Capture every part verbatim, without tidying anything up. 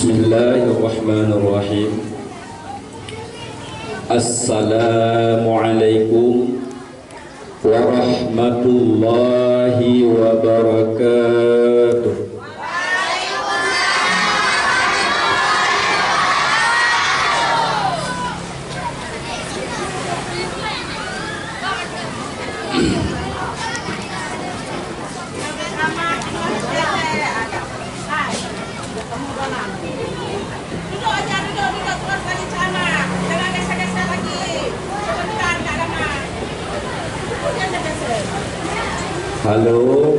Bismillahirrahmanirrahim. Assalamualaikum warahmatullahi wabarakatuh. Halo.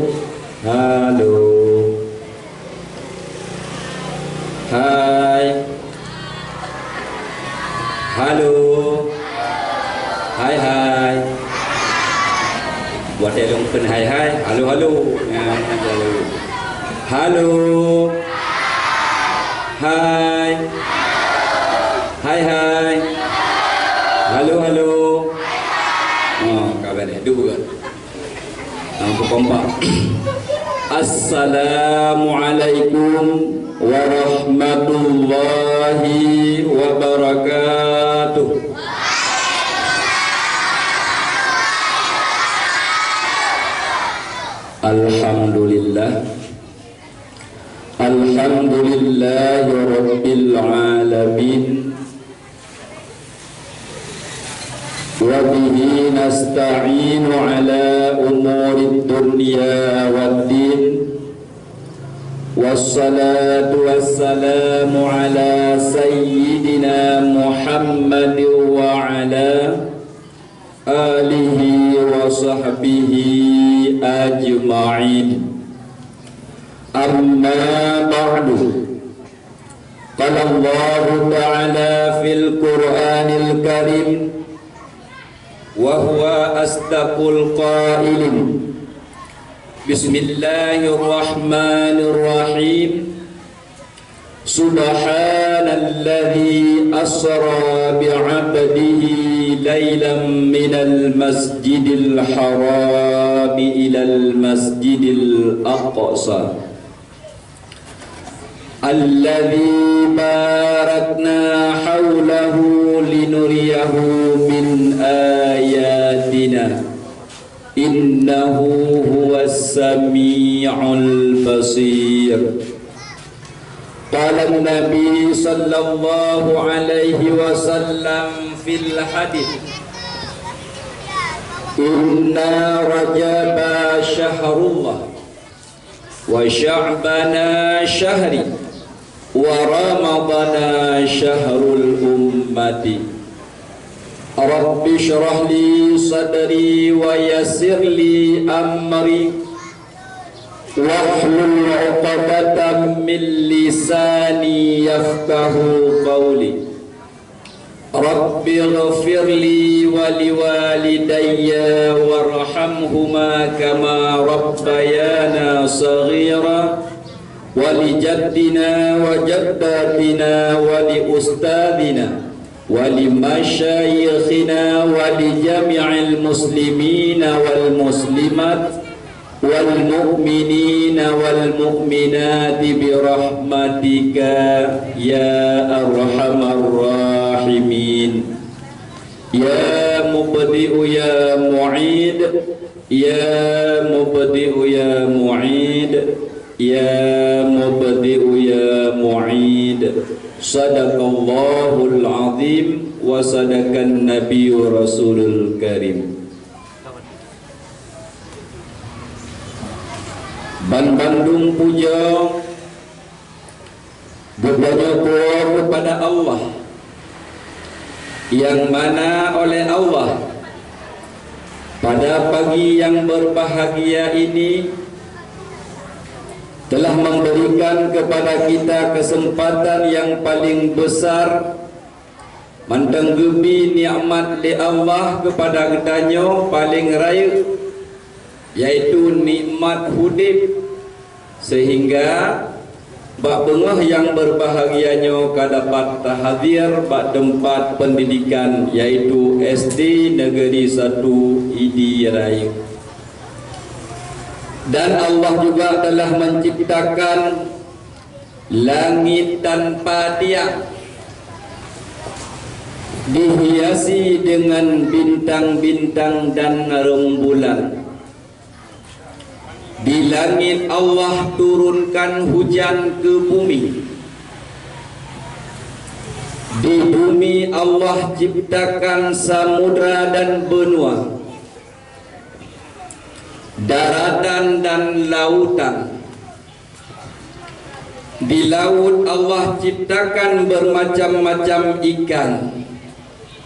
Halo. Hai. Halo. Hai, hai. Watèe lôn kheun hai, hai. Halo, halo. Nah, halo. Halo. Hai. Hai, hai. Halo, halo. Oh, ka beureh. Duek. Nah, beukompak. Assalamualaikum warahmatullahi wabarakatuh. Alhamdulillah. Alhamdulillahi rabbil alamin. وبه نستعين على أمور الدنيا والدين. والصلاة والسلام على سيدنا محمد وعلى آله وصحبه أجمعين. أما بعد. قال الله تعالى في القرآن الكريم، وهو أصدق القائلين. بسم الله الرحمن الرحيم. سبحان الذي أسرى بعبده ليلا من المسجد الحرام إلى المسجد الأقصى الذي باركنا حوله لنريه من آياتنا إنه هو السميع البصير. قال النبي صلى الله عليه وسلم في الحديث: إن رجب شهر الله وشعبان شهري ورمضان شهر الأمة. رب اشرح لي صدري ويسر لي أمري واحلل عقدة من لساني يفقه قولي. رب اغفر لي ولوالدي وارحمهما كما ربيانا صغيرا ولجدنا وجداتنا ولأستاذنا ولمشايخنا ولجميع المسلمين والمسلمات والمؤمنين والمؤمنات برحمتك يا أرحم الراحمين. يا مبدئ يا معيد، يا مبدئ يا معيد، يا مبدئ يا معيد. صدق الله العظيم وصدق النبي ورسول الكريم. Banbandum puja geutanyoe puwoe keupada Allah, nyang mana oleh Allah pada pagi nyang berbahagia ini telah memberikan kepada kita kesempatan yang paling besar mantong geubri nikmat lé Allah keupada geutanyoe paleng rayeuk, yaitu nikmat udeb, seuhingga bak beungoh nyang beurbahagia nyoe ka dapat tahadir bak teumpat peundidikan, yaitu S D Negeri Satu Idi Rayeuk. Dan Allah juga telah menciptakan Langit tanpa tiang, dihiasi dengan bintang-bintang dan rembulan. Di langit Allah turunkan hujan ke bumi. Di bumi Allah ciptakan samudra dan benua, daratan dan lautan. Di laut Allah ciptakan bermacam-macam ikan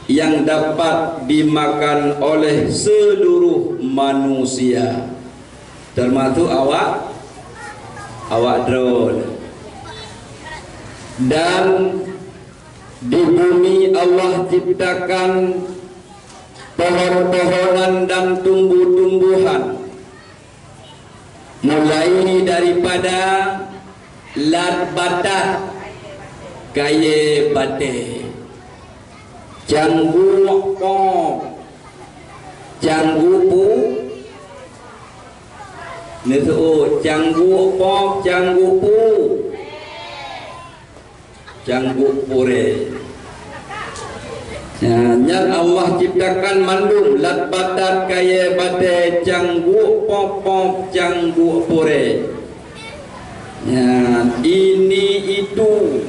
yang dapat dimakan oleh seluruh manusia, termasuk awak, awak droe. Dan di bumi Allah ciptakan pohon-pohonan dan tumbuh-tumbuhan, mulai daripada lat batat, kayèe batèe, cangguek pop, cangguek pu, neuseuôt, cangguek pop, cangguek pu, cangguek purèe. Nyan, nyan Allah ciptakan mandum, lat batat, kayèe batèe, cangguek pop-pop, cangguek purèe. Nyan, ini itu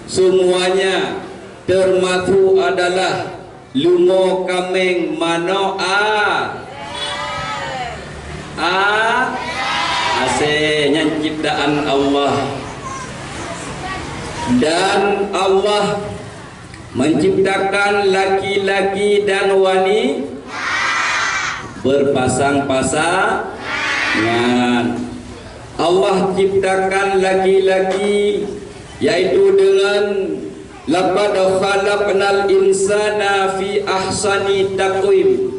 semuanya termasuk adalah leumo, kaméng, manok, a, a, asèe, nyan ciptaan Allah. Dan Allah menciptakan laki-laki dan wani-, berpasang-pasangan. Allah ciptakan laki-laki, yaitu dengan, "Laqad khalaqnal insana fi ahsani taqwim."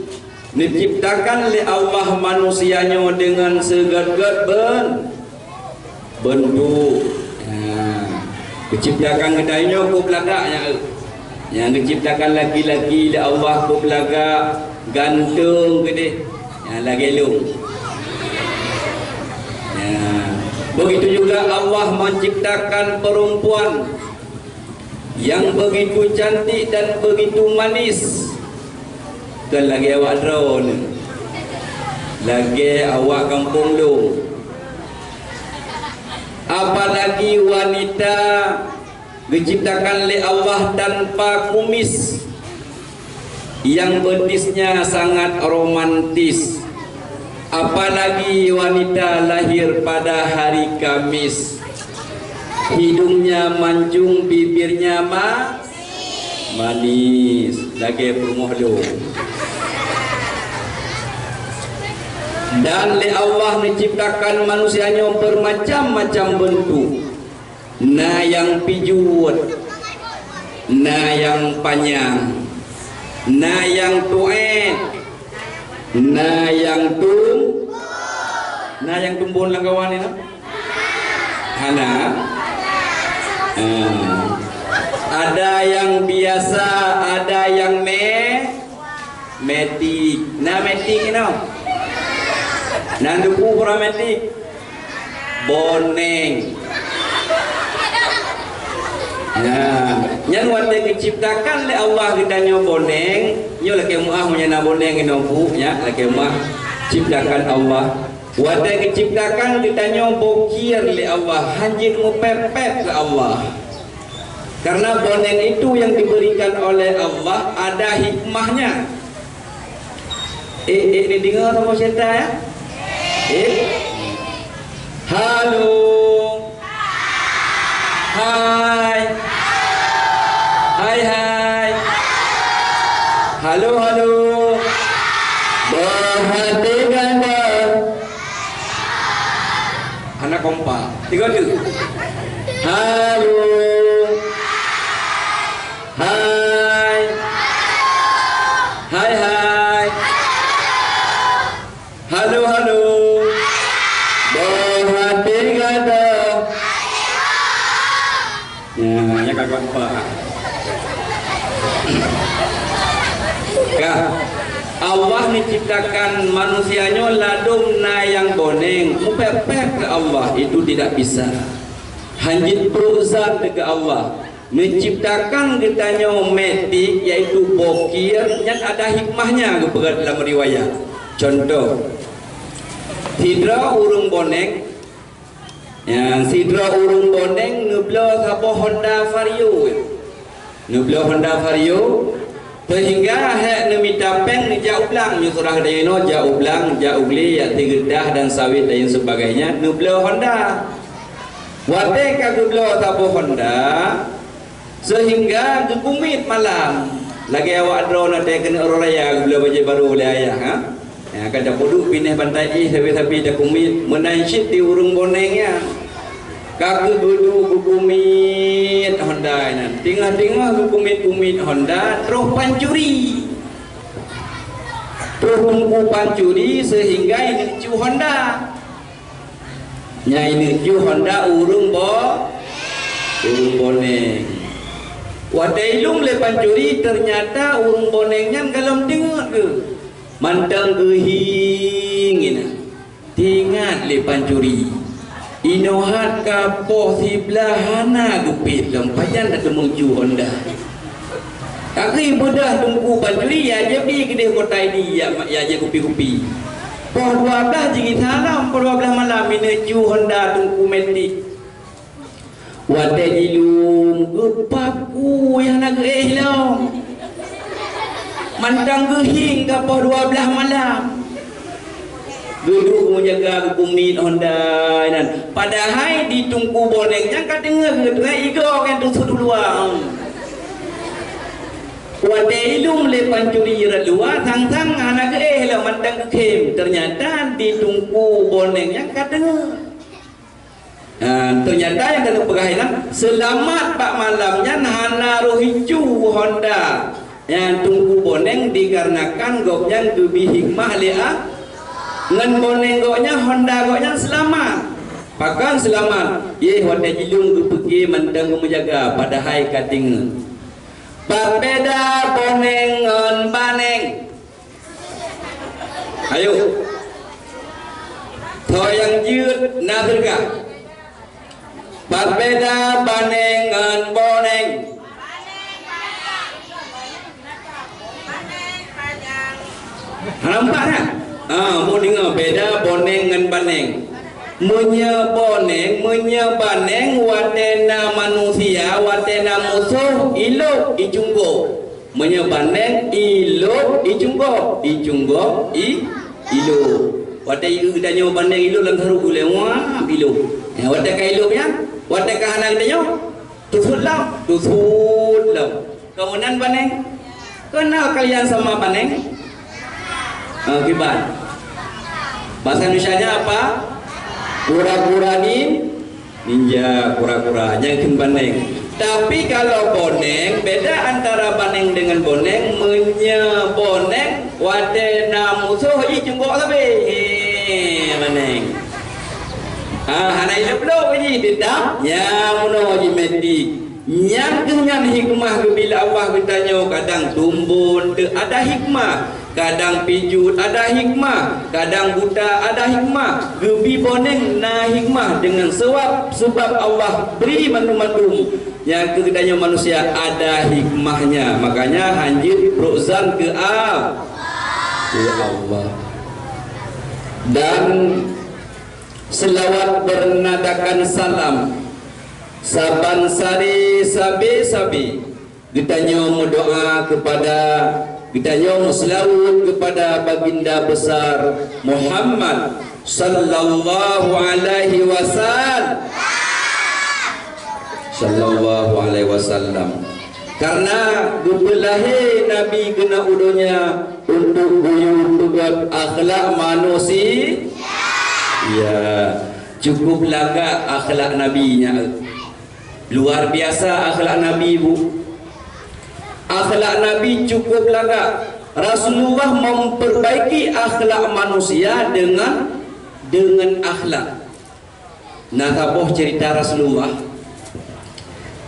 Diciptakan lé Allah manusia nyoe dengan seugét-gét ben-, bentuk. Ha. Geuciptakan geutanyoe kôp lagak nyan, eh. Nyang geuciptakan laki-laki lé Allah kôp lagak, ganteng keudéh. Nyang lagèe lôn. Ya. Begitu juga Allah menciptakan perempuan yang begitu cantik dan begitu manis. Kon lagèe awak droeneuh. Lagèe awak gampông lôn. Apalagi wanita geuciptakan lé Allah tanpa kumis, yang betisnya sangat romantis. Apalagi wanita lahir pada hari Kamis, hidungnya mancung, bibirnya ma-, manis, lagèe peurumoh lôn. Dan lé Allah neuciptakan manusia nyoe bermacam-macam bentuk. Na nyang pijuet, na nyang panyang, na nyang tuet, na nyang tum-, na nyang tumbon lam kawan nyoe? Hana? Ah. Ada nyang biasa, ada nyang me-, metik. Na metik nyoe? Na duku pura metik? Boneng. Nah, nyan watèe geuciptakan lé Allah geutanyoe boneng, nyoe lakèe meu'ah meunyoe na boneng inoe, Bu, ya, lakèe meu'ah ciptakan Allah. Watèe geuciptakan geutanyoe bokir lé Allah, hanjeuet meupèt-pèt keu Allah. Karena boneng itu yang diberikan oleh Allah ada hikmahnya. Eh, eh, ni dengar sama cerita, ya? Eh? Halo. Hai. Hai, hai. Halo, halo. Boh até gata. Hana kompak. Tiga tu. Halo. Hai. Hai, hai. Halo, halo. Boh até gata. Ya, ya, kakak, Pak. Kah, Allah menciptakan manusia nyoe ladôm na nyang boneng, meupèt-pèt keu Allah, itu tidak bisa. Hanjeuet brôk zat keu Allah. Neuciptakan geutanyoe metik, yaitu bokir, nyan ada hikmahnya geupeugah dalam riwayat. Contoh, sidroe ureuëng boneng, ya, sidroe ureuëng boneng neubloe saboh Honda Vario. Neubloe Honda Vario, seuhingga hék neumita péng neujak u blang, nyoe surah geutanyoe jak u blang, jak u glé, jak sigeudah dan sawét dan lain sebagainya, neubloe Honda. Watée ka geubloe saboh Honda, seuhingga geukumiet malam. Lagée awak droe na teuh keuneuk uroe raya geubloe bajée barô lé ayah, ha? Ya, ka tapeuduek binéh bantai éh sabe-sabe takumiet, meunan cit di ureuëng boneng nyan. Ka geuduek geukumiet Honda nyan. Teungoh-teungoh geukumiet-kumiet Honda, troh pancuri. Troh teungku pancuri seuhingga ineuk cu Honda. Nyan ineuk cu Honda ureuëng bo-, ureuëng boneng. Watée ilung lé pancuri, teunyata ureuëng boneng nyan golom teungeut geuh. Mantong geuhieng inan. Teuingat lé pancuri. Inoe hat ka poh siblaih hana geupiet lom, pajan tateumong cu Honda. Ka geuh beudôh teungku pancuri, ya jeuet bi keudeh kota Idi, ya, ya jeuet kupi-kupi. Poh dua blaih jigisa lom, poh dua blaih malam ineuk cu Honda teungku metik. Watée jilung, geupaku nyang na geuéh lom. Mantong geuhieng ka poh dua blaih malam. Geuduek meujaga geukumiet Honda nyan. Padahai di teungku boneng nyan ka teungoh geutrek igoe ngon teusut u luwa. Watée ilung lé pancuri rot luwa, sang-sang hana geuéh lom mantong geukhém. Teunyata di teungku boneng nyan ka teungoh. Ha, teunyata nyang taneuk peugah inan, seulamat bak malam nyan hana roh icu Honda nyang teungku boneng dikarenakan gobnyan geubri hikmah lé A-, ngon boneng gobnyan Honda gobnyan seulamat. Pakon seulamat? Yeh, watée jilung geupeukie mantong geumeujaga, padahai ka teungoh. Pat beda boneng ngon baneng? Ayo. Soe nyang jeuet na teuga. Pat beda baneng ngon boneng? Hana nampak na? Ah, mu deungoe beda boneng ngon baneng. Meunyoe boneng, meunyoe baneng watée na manusia, watée na musoh, ilok, icunggok. Meunyoe baneng ilop icunggok, icunggok i-, ilop. Watée geutanyoe baneng ilop lam saru gulée, wah, ilop. Eh, watée ka ilop nyan, watée ka hana geutanyoe, tusut lom, tusut lom. Kamoe nan baneng. Kenal kalian sama baneng? Ah, kiban. Bahasa Indonesianya apa? Kura-kura ni Ninja, kura-kura, nyang kheun baneng. Tapi kalau boneng, beda antara baneng dengan boneng. Meunyoe boneng, watée na musoh jih cunggok sabe. He, baneng. Ha, hana ilop-lop jih, teutap. Nya, meunoe jih metik. Nyang keuh nyan hikmah geubila Allah geutanyoe, kadang tumbon teu ada hikmah. Kadang pijuet ada hikmah, kadang buta ada hikmah, geubi boneng na hikmah, deungon seuwab, seubab Allah bri mandum-mandum nyang keu geutanyoe manusia ada hikmahnya. Makanya hanjeuet brok zan keu A-, keu Allah. Dan seulaweuet beunatakan salam saban sari sabe-sabe. Geutanyoe meudoa keupada, geutanyoe meuseulaweuet keupada Baginda Besar Muhammad sallallahu alaihi wasal-, sallallahu alaihi wasallam. Karena geupeulahé Nabi keunoe u donya untuk geuyue peugöt akhlak manusia. Ya, cukup lagak akhlak Nabi nyan. Luar biasa akhlak Nabi, Bu. Akhlak Nabi cukup lagak. Rasulullah memperbaiki akhlak manusia dengan, dengan akhlak. Nah, saboh cerita Rasulullah.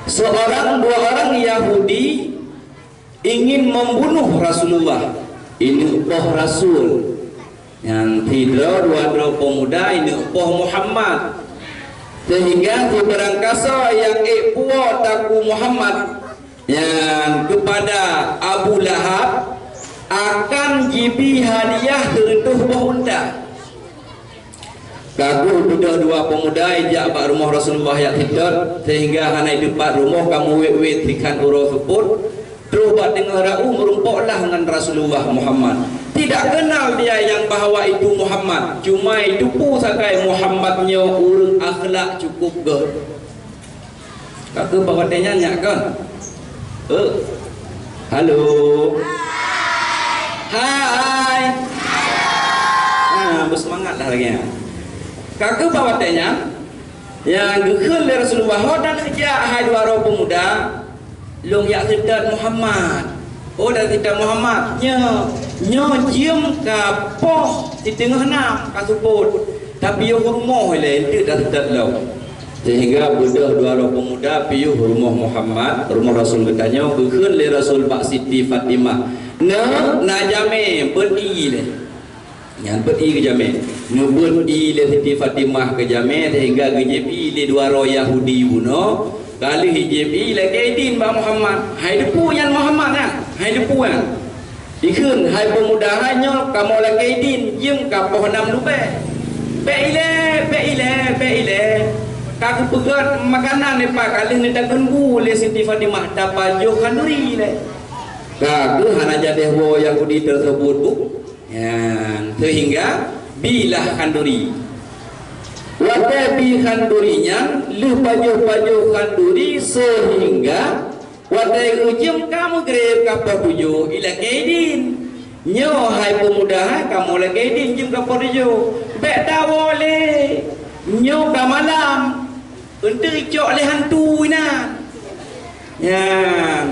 Seorang, dua orang Yahudi ingin membunuh Rasulullah. Ini poh Rasul. Nyang sidroe dua droe pemuda ineuk poh Muhammad. Sehingga sibarang kasoe nyang ék puwoe takue Muhammad nyan keupada Abu Lahab akan jibi hadiah sireutôh boh unta. Ka geuh beudôh dua peumuda ijak bak rumoh Rasulullah jak seutôt, sehingga hana iteupat rumoh ka meuwét-wét sikhan uroe seupôt. Troh bak teungoh rot meurumpok lah ngon Rasulullah Muhammad. Tidak kenal dia yang bahwa itu Muhammad, cuma iteupeue sagai Muhammad nyoe ureuëng akhlak cukup gét. Ka keuh bak watée nyan nyak kon? Eh. Halo. Hai. Ha, beuseumangat lah lagée nyan. Ka keuh bak watée nyan, nyang geukheun lé Rasulullah, "Ho taneuk jak hai dua droe peumuda, lôn jak seutôt Muhammad." Oh, dan seutôt Muhammad, nyoe, nyoe jeuem ka poh siteungoh nam ka seupôt, tapi yoh rumoh ilée eunteuk taseutôt lom. Sehingga beudôh dua droe peumuda piôh rumoh Muhammad, rumoh Rasul geutanyoe, geukheun lé Rasul bak Siti Fatimah, "Neuk, na jamé, beuet ie lé." Nyan beuet ie keu jamé. Neubeuet ie lé Siti Fatimah keu jamé, sehingga geujieb ie lé dua droe Yahudi bunoe. Ka lheueh jieb ie, lakée idin bak Muhammad. Hai teupeue nyan Muhammad nyan? Hai teupeue nyan? Ikheun, "Hai peumuda hai nyoe, kamoe lakée idin, jeuem ka poh nam leubeh. Bék ilée, bék ilée, bék ilée. Ka geupeugét makanan dipat ka lheueh neutaguen bu lé Siti Fatimah, tapajoh khanduri lé." Ka keuh hana jadeh woe Yahudi teuseubut bu. Nyan, seuhingga bilah khanduri. Watée bi khanduri nyan lheueh pajoh-pajoh khanduri seuhingga watée geujeuem ka meugreb ka poh tujoh ilakée idin. Nyoe hai peumuda hai kamoe lakée idin jeuem ka poh tujoh. Bék tawoe lé. Nyoe ka malam. Eunteuk icok lé hantu inan. Nyan.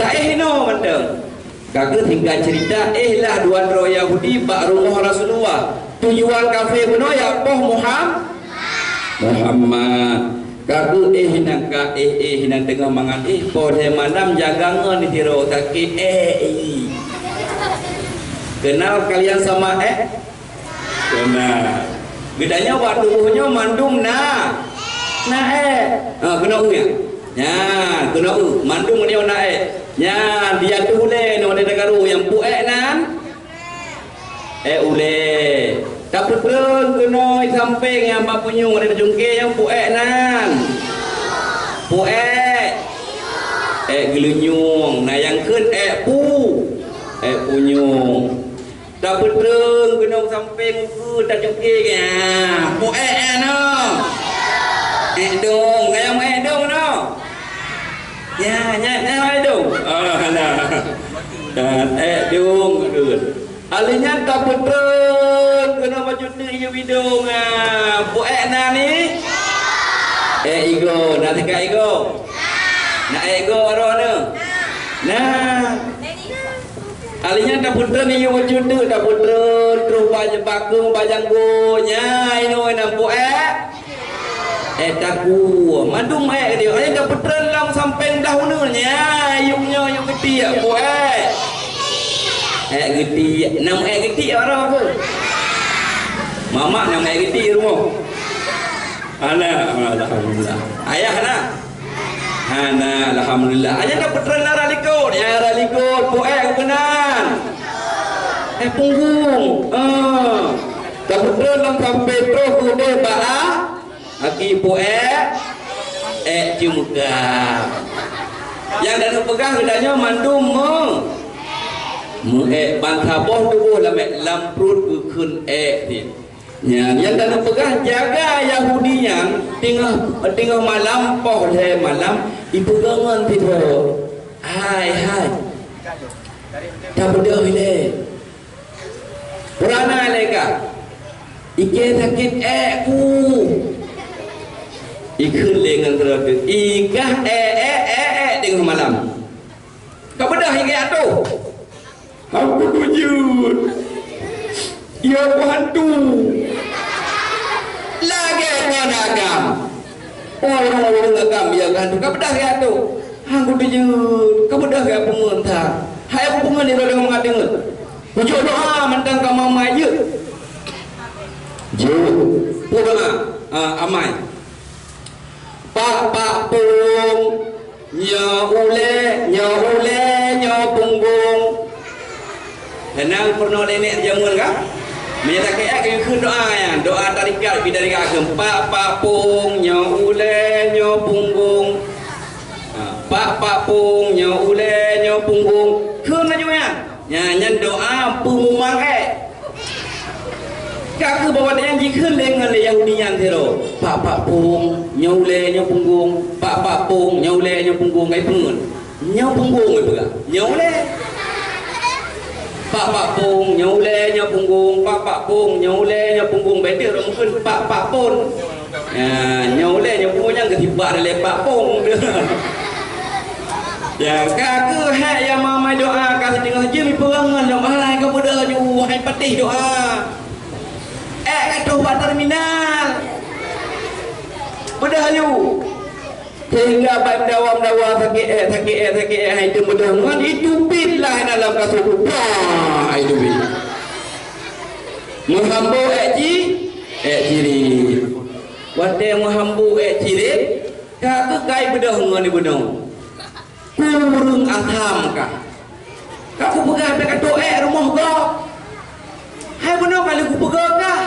Taéh inoe mantong. Ka keuh singkat cerita, éh lah dua droe Yahudi bak rumoh Rasulullah. Tujuan kafé bunoe ya poh Muham-, Muhammad. Ka keuh éh inan ka éh, éh inan teungoh mangat éh, poh lhée malam jaga ngon sidroe sakét éh. Kenal kalian sama éh? Keunoe. Geutanyoe bak tuboh nyoe mandum na, na ék. Ha, keunoe nyan. Nyan, keunoe mandum nyoe na ék. Nyan, di ateueh ulée nyoe di tagaro nyang puék nan. Ék ulée. Tapeutreun keunoe sampéng nyang bak punyueng di cungké nyang puék nan. Puék. Ék geulunyueng, na nyang kheun ék pu. Ék punyueng. Tapeutreun gunong sampéng ukeue tacuké nyan. Puék nyan nyoe. Ék dong, gaya meuék dong nyoe. Nyan, nyan, nyan ék dong. Ah, nah. Dan ék dong geukheun. Alheuh nyan tapeutreun keunoe bacut teuk ié bidong, ah. Puék na ni? Ék igoe, na teuka igoe? Na ék igoe baroe nyoe? Na. Alheuh nyan tapeutreun ié bacut teuk, tapeutreun troh ba-, bakeueng bajang go, nyan inoe nan puék. Ék takue, mandum ék geudiek. Alheuh nyan tapeutreun lam sampéng blah uneuen, nyan yup nyoe yup geutiek, puék. Ék geutiek, nam ék geutiek baroe keuh. Mamak nam ék geutiek rumoh. Hana, alhamdulillah. Ayah na? Hana, alhamdulillah. Ayah tapeutreun lara likot, ya lara likot, puék keunan. Ék punggong. Ah. Tapeutreun lam sampéng troh keudeh bak a. Aki puék, ék ceumeuka. Nyang taneuk peugah geutanyoe mandum meu-, meuék ban saboh tuboh lam ék, lam pruet geukheun ék cit. Nyan, nyang taneuk peugah jaga Yahudi nyan teungoh, teungoh malam, poh lhée malam, ipeugah ngon sidroe. Hai, hai. Tabeudôh ilée. Purana lé ka. Ikée sakét ék ku. Ikheun lé ngon droe teuh. Ikah ék, ék, ék, ék teungoh malam. Ka beudôh ikée atoh. Aku bujur. Ya hantu. Lagée ngon agam. Ureuëng-ureuëng agam ya hantu. Ka beudôh ikée atoh. Aku bujur. Ka beudôh ikée pungeun that. Hai aku pungeun di dalam mangat deungon. Kujok doa mantong ka mama jeuet. Jeuet. Peue doa? Ah, amai. Nyoe ulée, nyoe ulée, nyoe punggong. Hana peurunoe lé nèk jameun ka? Meunyoe takheun, eh, keu doa nyan, doa tarikat, bidarikat kheun, "Pak, pak pong, nyoe ulée, nyoe punggong." Ha, "Pak, pak pong, nyoe ulée, nyoe punggong." Kheun laju nyan. Nyan, nyan doa peumumang ék. Ka keuh bahwa nyan jikheun lé ngon lé Yahudi nyan sidroe, "Pak, pak pong, nyoe ulée, nyoe punggong. Pak, pak pong, nyoe ulée, nyoe punggong." Kai peungeut. Nyoe punggong, ai peugah. Nyoe ulée. "Pak, pak pong, nyoe ulée, nyoe punggong. Pak, pak pong, nyoe ulée, nyoe punggong." Bék teuk ureueng meukeun, "Pak, pak pon." Ya, nyoe ulée, nyoe punggong nyang geutibak lé pak pong. Ya, ka keuh hék ya mamai doa ka siteungoh jeuem ipeurang ngon lom, "Hai, ka beudôh laju, hai patéh doa. Ék ka troh bak terminal. Beudôh laju." Sehingga ban dawa-dawa sakét ék, sakét ék, sakét ék, hai teumeudeuh ngon iteubiet lah dalam kasut. Bah, iteubiet. Meuhambo ék ji, ék cirit. Watée meuhambo ék cirit, ka keukai beudôh ngon ibunoe. Kureueng asam kah. Ka kupeugah bèk katoe ék rumoh gob. Hai bunoe ka lheueh kupeugah kah,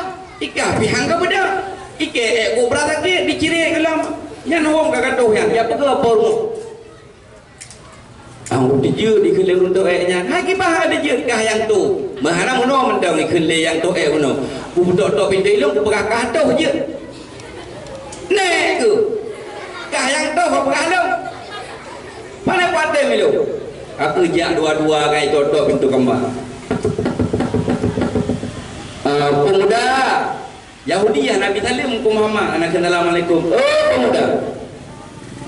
ikah pih han ka beudôh. Ikée ék kubra sakét dicirit gohlom. Nyan hom ka katoe nyan, jak peugah po rumoh. Ang teujeuet dikheun lé ureueng toh ék nyan. Hai kiban hana teujeuet kah nyang toh. Meuhana bunoe mantong dikheun lé nyang toh ék bunoe. Kupeutok-tok pintoe ilong kupeugah kah toh jeuet. Nèk keuh. Kah nyang toh ka peugah lom. Pane kuatem ilong. Ka keuh jak dua-dua ngai tok-tok pintoe kamba. Ah, pemuda Yahudi nyang Nabi saleuem keu Muhammad, hana kheun assalamualaikum. Oh, pemuda.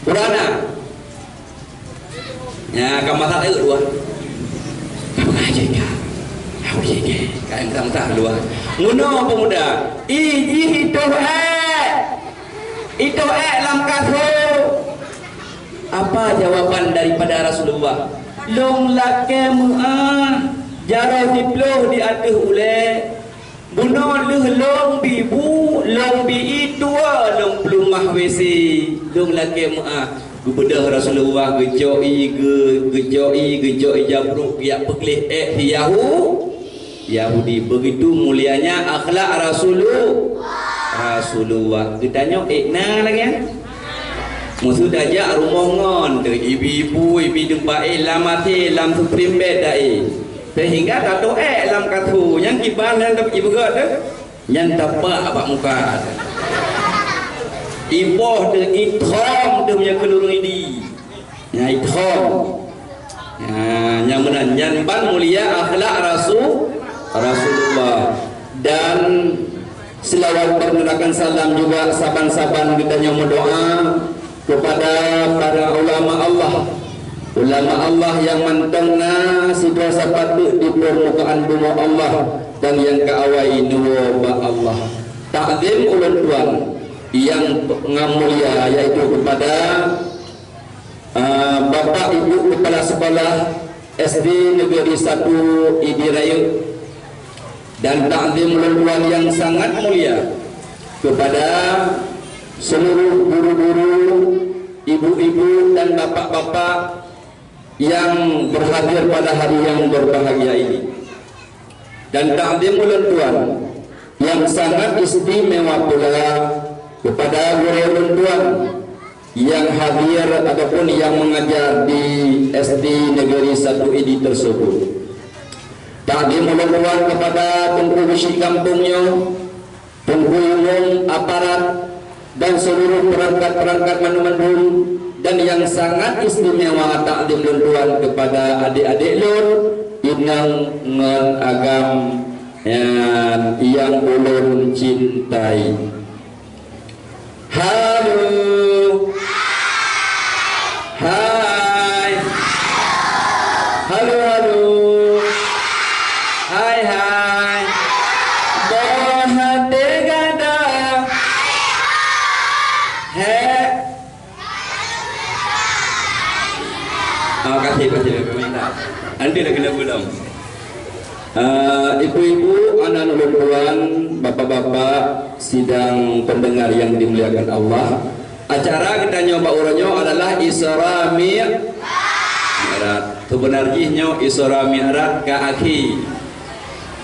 Ureueng na. Nya, ka masak dua. Ka peugah jih ka. Ka peugah jih ka. Ka yang sama-sama dua. Bunoe pemuda. I jih itoh ék. Itoh ék lam kasô. Apa jawaban daripada Rasulullah? Lôn lakée meuáh, jaroe siploh di ateueh ulée. Bunoe lheueh lôn bi bu, lôn bi ié tuwoe, lôn peuleumah W C, lôn lakée meuáh. Geubeudôh Rasulullah geucok ié, geu-, geucok ié, geucok ié jabrôk, geujak peugleh ék si Yahu-, Yahudi. Begitu mulianya akhlak Rasulu-, Rasulullah. Geutanyoe ék na lagée nyan? Meuseu tajak rumoh ngon, teu ibi-ibu, ibi teumpat éh, lam até, lam supreme bed ta éh. Sehingga tatoh ék lam kasô, nyang kiban nyan ibeugét teuh, nyan tapak bak muka teuh. Iboh teuh, ithom teuh meunyoe keu ureueng Idi. Nyan ithom. Nyan, nyang meunan, nyan ban mulia akhlak Rasu-, Rasulullah. Dan selawat bermekakan salam juga saban-saban geutanyoe meudoa kepada para ulama Allah. Ulama Allah nyang mantong na sidroe sapat teuk di peurmukaan bumoe Allah dan nyang ka awai neuwoe bak Allah. Takzim ulôn tuan nyang mulia, yaitu kepada Ah, Bapak Ibu Kepala Sekolah S D Negeri Satu Idi Rayeuk, dan takzim ulôn tuan nyang sangat mulia kepada seluruh guru-guru, ibu-ibu dan bapak-bapak yang berhadir pada hari yang berbahagia ini. Dan takzim ulôn tuan nyang sangat istimewa pula kepada guru ulôn tuan yang hadir ataupun yang mengajar di S D Negeri Satu Idi tersebut. Takzim ulôn tuan kepada Teungku Beusyik gampông nyoe, Teungku Imum, aparat, dan seluruh perangkat-perangkat mandum-mandum, dan yang sangat istimewa takzim lôn tuan kepada adik-adik lôn, inong ngon agam, eh, nyang ulôn cintai. Halo. Hai. Halo, halo. Hai, hai. Boh até gata. Hé. Ah, kasih, kasih, pemerintah. Nanti dah kena pulang. Ah, ibu-ibu, anak ulôn tuan, bapak-bapak, sidang pendengar yang dimuliakan Allah. Acara geutanyoe bak uroe nyoe adalah Isra Mi'raj. Seubeuna jih nyoe Isra Mi'raj ka akhé.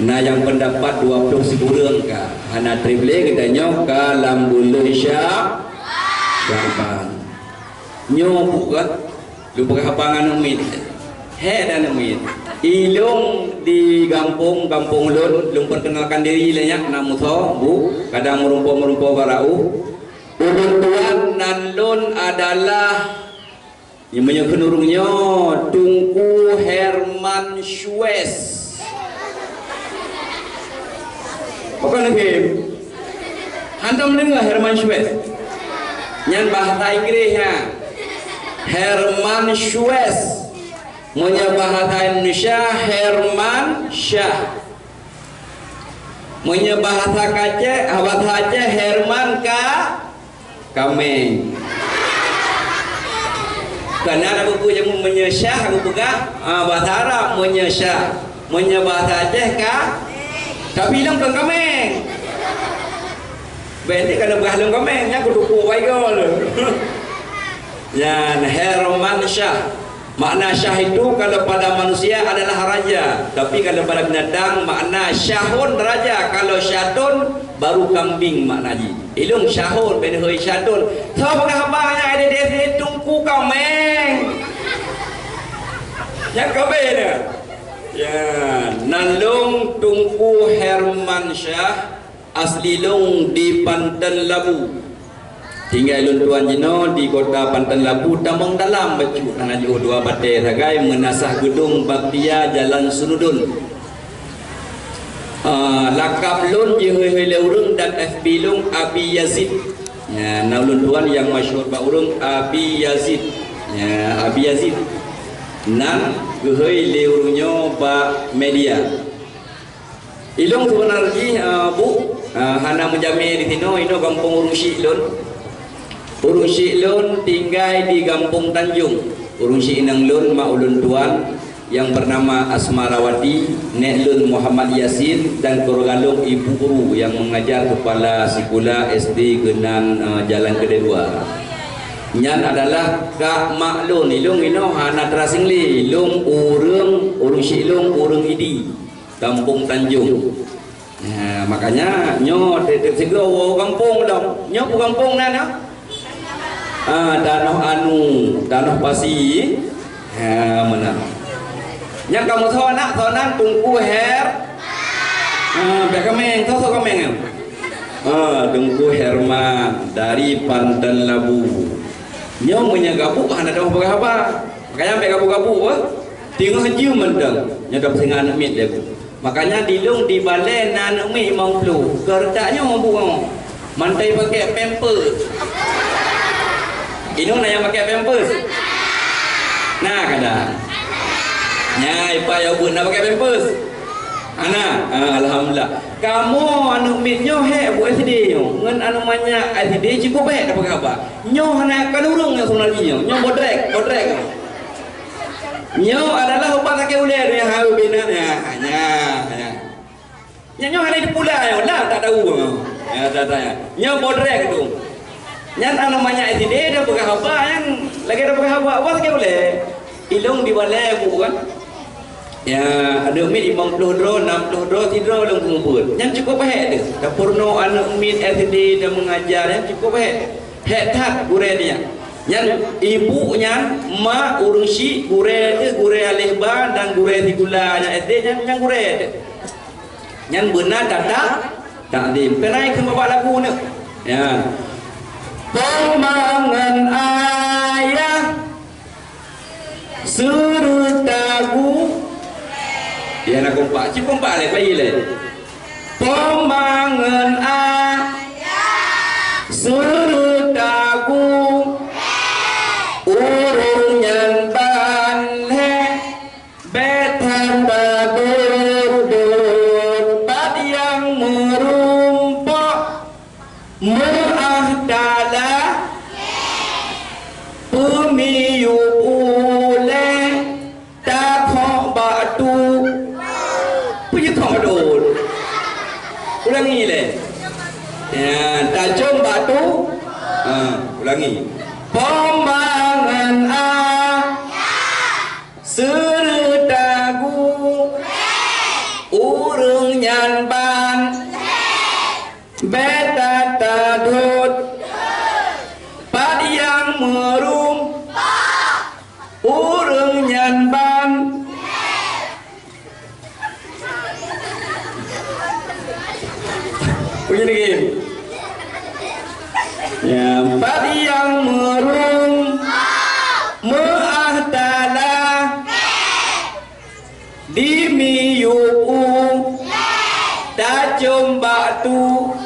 Na nyang peundapat dua ploh sikureueng ka. Hana treb lé geutanyoe ka lam buleuen Sya-, Syaban. Nyoe buet Lôn peugah haba ngon aneuk miet. Hék dan aneuk miet. Ilôn di gampông, gampông lôn, lôn perkenalkan diri lé nyak, na Musa, Bu, kadang meureumpok-meureumpok bak raoh. Ulôn tuan nan lôn adalah, meunyoe kheun ureueng nyoe, Teungku Herman Syues. Pakon lagèe? Hantom deungoe Herman Schweiz? Nyan bahasa Inggréh nyan. Herman Schweiz. Meunyoe bahasa Indonesia, Herman Syah. Meunyoe bahasa Aceh, bahasa Aceh, Herman Ka-, Kaméng. Kana na buku jamu meunyoe Syah, aku peugah, ah, bahasa Arab meunyoe Syah. Meunyoe bahasa Aceh ka, tapi lôn kon kaméng. Bèk ni kana peugah lôn kaméng, nyan kutuku baigol. Nyan Herman Syah. Makna syah itu kalau pada manusia adalah raja, tapi kalau pada binatang makna syahun raja, kalau syatun baru kambing makna jih. Ilôn syahun, bèk neuhôi syatun. Soe peugah haba nyan, ada di S D Teungku Kaméng. Nyan kaméng dah. Ya, nan lôn Teungku Herman Syah, asli lôn di Panton Labu. Tinggai lôn tuan jinoe di kota Panton Labu, tamong dalam bacut hana jiôh dua batèe sagai meunasah geudong baktia Jalan Sunudon. Ah, lakab lôn jihôi-hôi lé ureueng dan F B lôn Abi Yazid. Ya, na ulôn tuan nyang masyhur bak ureueng Abi Yazid. Ya, Abi Yazid. Nan geuhôi lé ureueng nyoe bak media. Ilôn seubeuna jih, eh, Bu, eh, hana meujamé di sinoe, inoe gampông ureueng syik lôn. Ureueng syik lôn tinggai di Gampông Tanjong. Ureueng syik inong lôn mak ulôn tuan nyang bernama Asmarawati, nèk lôn Muhammad Yasin dan keuluwarga lôn Ibu Guru nyang mengajar kepala sikula S D keunan, eh, Jalan Keudua. Nyan adalah kak mak lôn. Ilôn inoe hana teurasing lé. Ilôn ureueng, ureueng syik lôn ureueng Idi. Gampông Tanjong. Ha, makanya nyoe tiep-tiep sigoe woe gampông lom. Nyoe peue gampông nan, ah? Ah, Tanoh Anu, Tanoh Pasi. Ha, meunan. Nyan kamoe soe aneuk, soe nan Teungku Her-, ha, bèk kaméng, soe-soe kaméng nyan? Ha, Teungku Herman dari Panton Labu. Nyoe meunyoe gabuk hana dong peugah haba. Makanya bèk gabuk-gabuk, eh. Teungoh jeuem mantong. Nyoe dong singa aneuk miet lé. Makanya di lôn di balèe na aneuk miet limong ploh. Keu reutak nyoe bu nyoe. Mantai pakè pampers. Inoe na nyang pakè pampers? Na kada? Nya, ipa ya bu na pakè pampers? Ana, ah, alhamdulillah. Kamoe aneuk miet nyoe hék bu S D nyoe. Ngon aneuk manyak S D cukup hék dapat kabar. Nyoe hana kan ureueng nyang seunal jih nyoe. Nyoe bodrek, bodrek. Nyoe adalah ubat sakét ulèe nyang harôh bina nyan. Nyan, nyan. Nyan nyoe hana jipula nyoe, lah tak tahu. Ya, tak tanya. Nyoe bodrek tu. Nyan aneuk manyak S D dah peugah haba, nyan lagèe dah peugah haba, ubat sakét ulèe. Ilôn di balèe bu kan. Ya, aneuk miet limong ploh droe, nam ploh droe, sidroe lôn keumeubeuet. Nyan cukup hék deuh. Tapeurunoe aneuk miet S D dan mengajar, nyan cukup hék. Hék that gurèe nyan. Nyan ibu nyan, mak ureueng syik, gurèe deuh, gurèe alèh ba dan gurèe sikula nyan S D nyan, nyan gurèe deuh. Nyan beuna tata takzim. Keunan keu babah lagu nyoe. Ya. Peumangan ayah Seureuta gu-, ya, na kompak. Cit kompak lé, bayi lé. Peumangan a-, seureuta gu-, ureueng nyan ban lhèe, bèk that badon-don, bak nyang meurumpok. Meuah tala, peumiyueb ulèe, takhok bak tu. Peue jeuet khok bak tu? Ulangi lé. Ya, tacöm bak tu. Ulangi. Pombangan a seureuta gu, ureuëng nyan ban beta tadhôt. Pat nyang meurum, ureuëng nyan ban. Uji lagi. Ya, pat nyang meurum, meuah tala di miyup u tacom bak tu.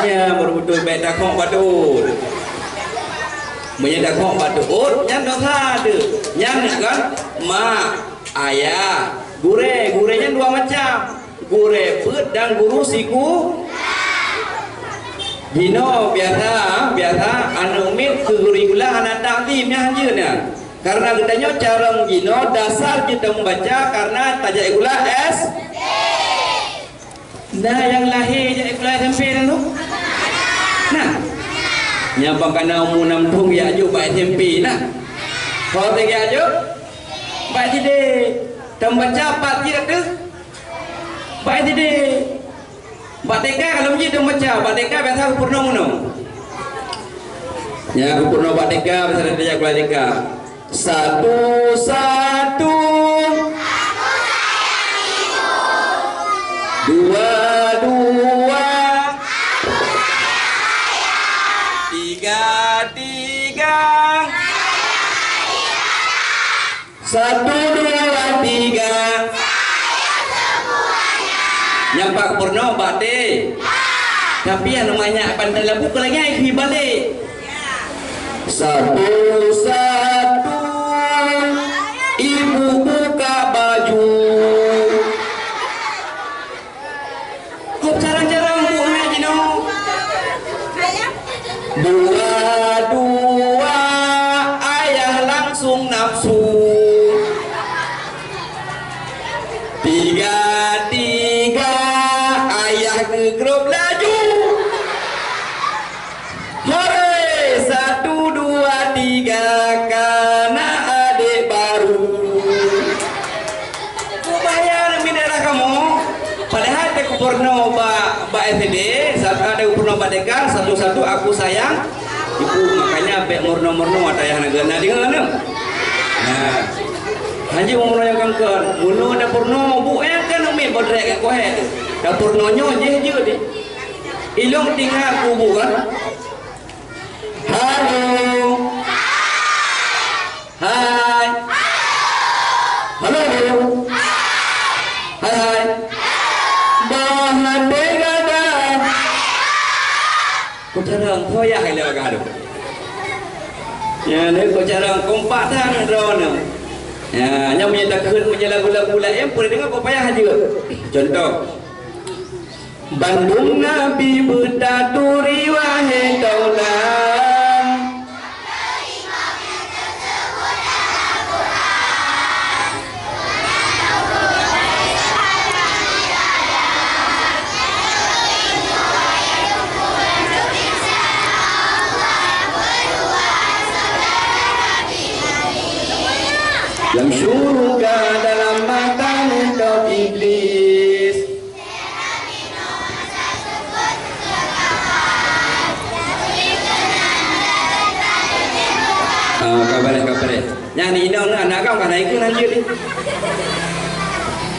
Ya, betul-betul baik takok bak tu. Meunyoe takok bak tu, nyan dosa tu. Nyan kan mak. Ayah, gurée, gurée nyan dua macam. Gurée peuet dan guru siku. Jinoe biasa, biasa aneuk miet keu guru sikula hana takzim nyan hanjeuet nyan. Karena geutanyoe carông jinoe dasar jeuet tameubaca karena tajak sikula S D. Nah, nyang lahé jak sikula S M P nyan tu? Nah. Nyang bak kana umu nam thôn jak jok bak S M P nah. Ho teuh jak jok? Bak S D. Tameubaca pat jih teuh? Bak S D. Bak T K kalau jih tameubaca, bak T K biasa geupeurunoe meunoe. Ya, geupeurunoe bak T K biasa tajak sikula T K. Satu, satu. Dua, dua. Tiga, tiga. Satu, dua, tiga. Nyang pat peurunoe bak T. Tapi nyang manyak pandai lagu keu lagée balek. Satu, satu, ibu buka baju. Kok carang-carang buet hai jinoe? Dua, dua, ayah langsung nafsu. Tiga, tiga, ayah geugrôp laju. Hore! Satu, dua, tiga, kana adek baru. Kubaya nami daerah kamoe, padahal teuka peurunoe bak, bak S D, satu ada peurunoe bak T K, satu-satu aku sayang ibu, makanya bèk meurunoe-meurunoe ata yah na geuh na deungoe nyoe. Nah, hanjeuet meurunoe nyang kangkon, meurunoe ada peurunoe bu eh kan umi bodrek ke kohek. Ada peurunoe nyoe jeh jeuet deh. Ilong tinggai kubu kan. Halo. Hai. Halo. Hai, hai. Bahan degada. Kucarang koyah ilé bagah tu. Ya, ni kucarang kompak tan droeneuh. Ya, nyang meunyoe takheun meunyoe lagu-lagu laén peureulée deungoe kok payah jeuet. Contoh. Bandum nabi beutaturi wahé taulan. Lam syurga dalam mata neutôb Iblis. Ah, ka bareh, ka bareh. Nyan inong na aneuk agam ka na ikeu lanjut ni.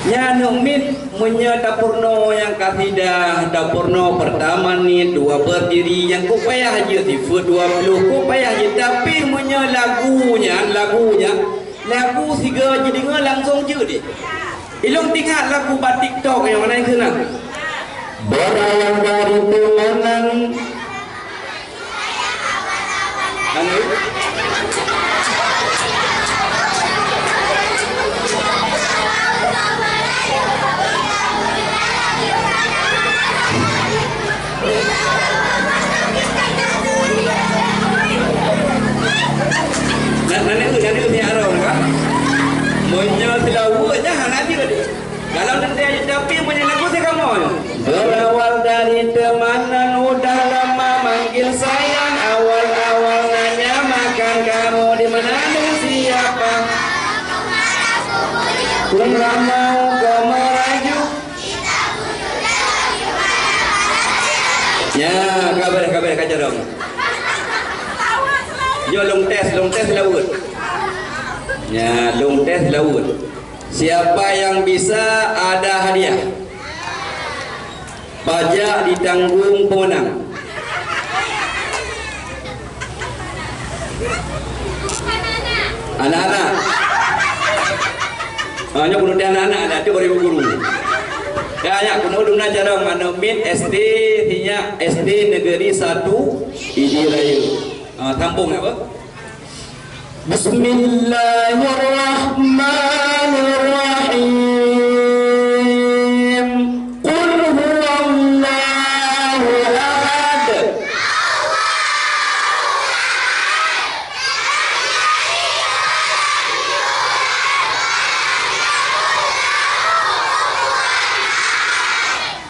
Nyan aneuk miet, meunyoe tapeurunoe nyang kasidah, tapeurunoe pertama niet, dua berdiri, nyang kok payah jeuet sifeuet dua ploh, kok payah jeuet. Tapi meunyoe lagu nyan, lagu nyan, lagu sigoe jideungoe langsong jeuet deh. Ilong teuingat lagu bak TikTok nyang meunan keunan. Beurangkat dari teumanan. Anu? Nan, nan, nan, nan, nan, nan, nan, nan, meunyoe silaweuet nyan hana jeuet. Kalau teuntèe tapi meunyoe lagu si kamoe. Berawal dari teumanan udah lama manggil sayang, awal Mau ke merajuk. Ya, ka beureh, ka beureh, ka carông. Nyoe lôn tes, lôn tes lauet. Ya, lôn tes lauet. Siapa yang bisa ada hadiah. Pajak ditanggung pemenang. Anak-anak. Ah, nyoe keuneuk anak-anak, adak tu baru guru. Ya, ya, keuneuk dum na carông aneuk miet S D, sinyak S D Negeri Satu Idi Raya. Ah, sambung apa? Bismillahirrahmanirrahim. Qul huwallahu ahad.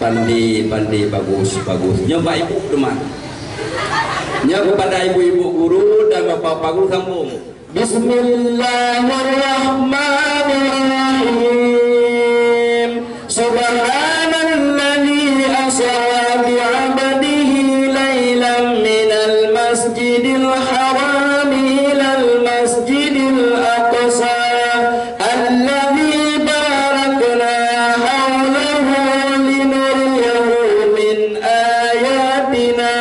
Pandai, pandai, bagus, bagus. Nyoe bak ibu teuma. Nyoe kepada ibu-ibu guru dan bapak-bapak guru sambung. Bismillahirrahmanirrahim. Subhanalladzi asra bi 'abdihi lailan minal masjidil harami ilal masjidil aqsa. Alladzi barakna haulahu linuriyahu min ayatina,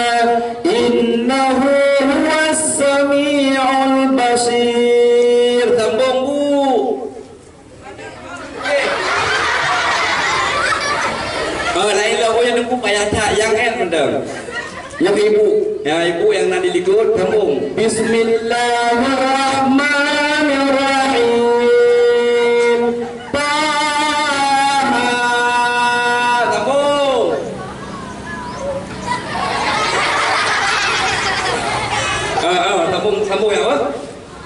innahu huwas sami'ul basir. Sambung, Bu. Oh, lain lah, Bu, nyang teungku payah that, nyang kan mantong. Nyang ibu, ya, ibu nyang na di likot, sambung. Bismillahirrahmanirrahim. Taha. Sambung. Ah, ah, sambung, sambung ya, apa?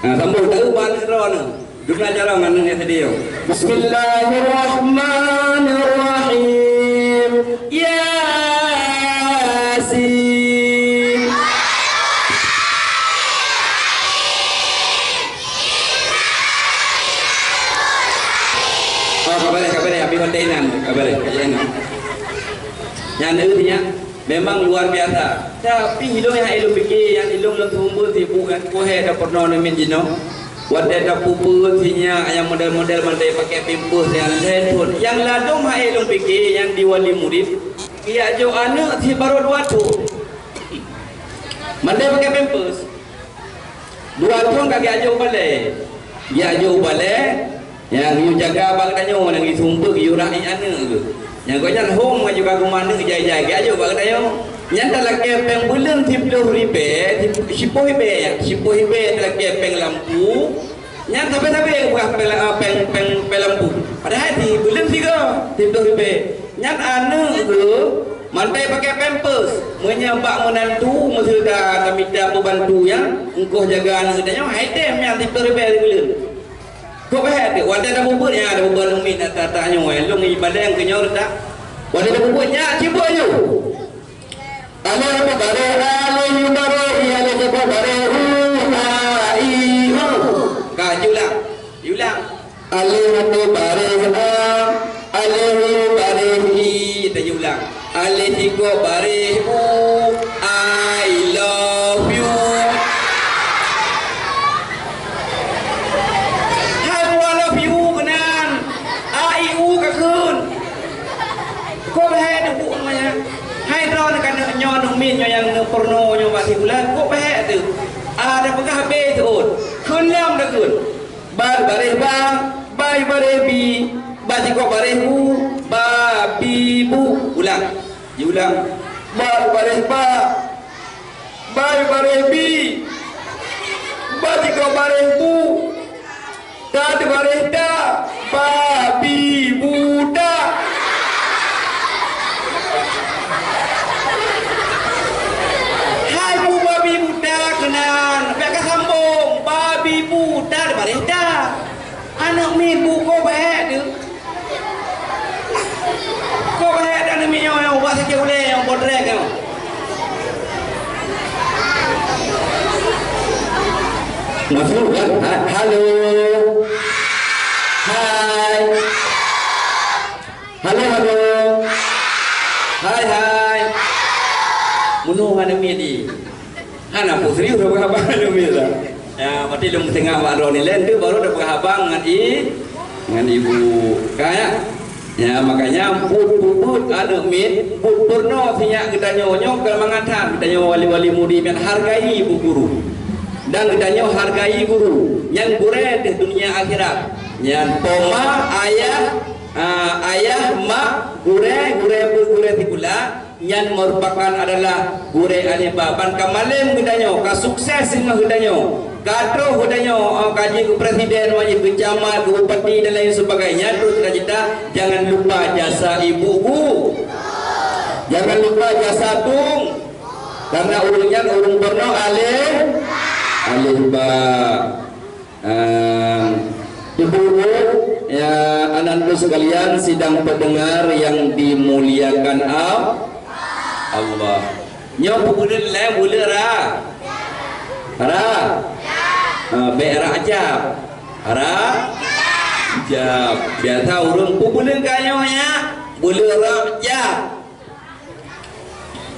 Ah, sambung. Tahu ban droeneuh. Jumlah jarang aneuk S D nyoe. Bismillahirrahmanirrahim. Yasin. Oh, ka beureh, ka beureh, habéh watèe nyan, ka beureh, ka jeuet nyan. Nyan, eh, nyan. Memang luar biasa. Tapi ilôn nyang ilôn pike, nyang ilôn lôn seumeubeuet sibuk nyan, peue hai dak peurunoe namiet jinoe. Watèe tapeubeuet sinyak nyang model-model mandai pakai pampers nyang lhèe thon. Nyang ladôm hai ilôn pike nyang di wali murit, geujak jok aneuk si barô dua thon. Mandai pakai pampers. Dua thon ka geujak jok balèe. Geujak jok balèe, nyang geuyue jaga bak geutanyoe, nyang geuyue sumpek, geuyue rak ié aneuk geuh. Nyang gobnyan hom ngon juga geumaneuk jai-jai, geujak jok bak geutanyoe. Nyan talakèe pèng buleuen siplôh ribèe, sip-, siplôh ribèe, siplôh ribèe talakèe pèng lampu. Nyan sabe-sabe geupeugah pèng la-, pèng, pèng, pèng lampu. Padahai sibuleuen sigoe, siplôh ribèe. Nyan aneuk geuh mandai pakai pampers. Meunyoe bak meunantu, meuseuti tamita peubantu nyan, eungkoh jaga aneuk geutanyoe, hai tem nyan siplôh ribèe sibuleuen. Kok bèk teuh, watèe tapeubeuet nyan, tapeubeuet aneuk miet ata-ata nyoe, lôn ibalèe keu nyoe reutak. Watèe tapeubeuet nyan, sibuk aju. Alèh baréh, alèh baréh, alèh baréh, u, a, i, u. Ka, jiulang. Jiulang. Alèh baréh a, alèh baréh i, teujiulang. Alèh sikok baréh u, I love you. Hai, I love you keunan. A, i, u ka kheun. Kok bèk teuh buet nyan? Hai droeneuh ka nyoe aneuk miet nyoe nyang neupeurunoe nyoe bak sikula, kok bèk teuh? A, tapeugah B seuôt. Kheun lom takheun. Ba baréh ba, ba baréh bi, ba sikok baréh bu, ba bi bu. Ulang. Diulang. Ba baréh ba, ba baréh bi, ba sikok baréh bu, ta baréh ta, babi buta. Hai bu babi buta keunan, bèk ka sambông, babi buta ta baréh ta. Aneuk miet bu kok bèk teuh. Kok bèk teuh aneuk miet nyoe, nyoe, ubak sakét ulèe nyoe, bodrek nyoe. Masuk kan? Ha-, halo. Hai. Halo, halo. Hai, hai. Meunoe hana miet di. Hana peue serius haba-haba hana miet dah. Ya, berarti lôn tengah bak droeneuh lé, tu baru dapat haba ngon i, ngon ibu. Ka ya? Ya, makanya buet-buet aneuk miet, buet peurunoe sinyak geutanyoe nyoe keu mangat that geutanyoe wali-wali murid nyan hargai ibu guru. Dan geutanyoe hargai guru, nyan gurée teuh dunia akhirat. Nyan poma, ayah, ah, ayah, mak, gurée, gurée beuet, gurée sikula, nyan merupakan adalah gurée aléh ba. Ban ka malém geutanyoe, ka sukses singoh geutanyoe. Ka troh geutanyoe, oh, ka jeuet keu presiden, wajéb keu camat, keu bupati dan lain sebagainya, troh cita-cita, jangan lupa jasa ibu guru. Jangan lupa jasa tung. Karena ureuëng nyan ureuëng peurunoe aléh, aléh ba. Ehm, ibu-ibu, ya, anak-anak sekalian, sidang pendengar yang dimuliakan Al-, Allah. Nyoe peubuleuen lé buleuen ra. Ra. Ha, bék Rajab. Ra. Jab. Biasa ureuëng peubuleuen ka nyoe ya. Buleuen Rajab.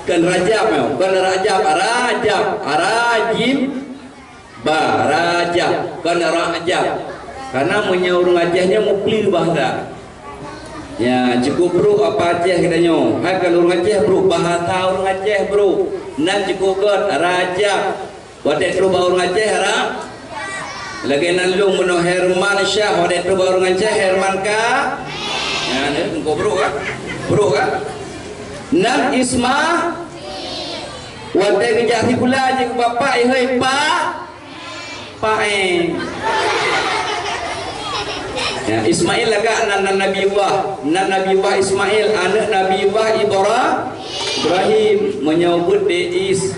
Kon Rajab nyoe, kon Rajab, Rajab, Rajim. Ba, Rajab, kon Rajab. Karena meunyoe ureuëng Aceh nyoe meupli bahasa. Ya, cukup brok apa Aceh kita nyoe. Hai kalau ureuëng Aceh brok, bahasa ureuëng Aceh brok. Nan cukup göt, Rajab. Watée troh bak ureuëng Aceh, Ra. Lagée nan lôn meunoe Herman Syah, watée troh bak ureuëng Aceh, Herman ka. Ya, ni, engkau brok kan? Brok kan? Nan Isma. Watée geujak sikula jih keu bapak, ihôi pa, paéng. Ya, Ismail lagak nan, nan Nabiullah, nan Nabiullah Ismail, aneuk Nabiullah Ibra-, Ibrahim, meunyoe beuet deh Is,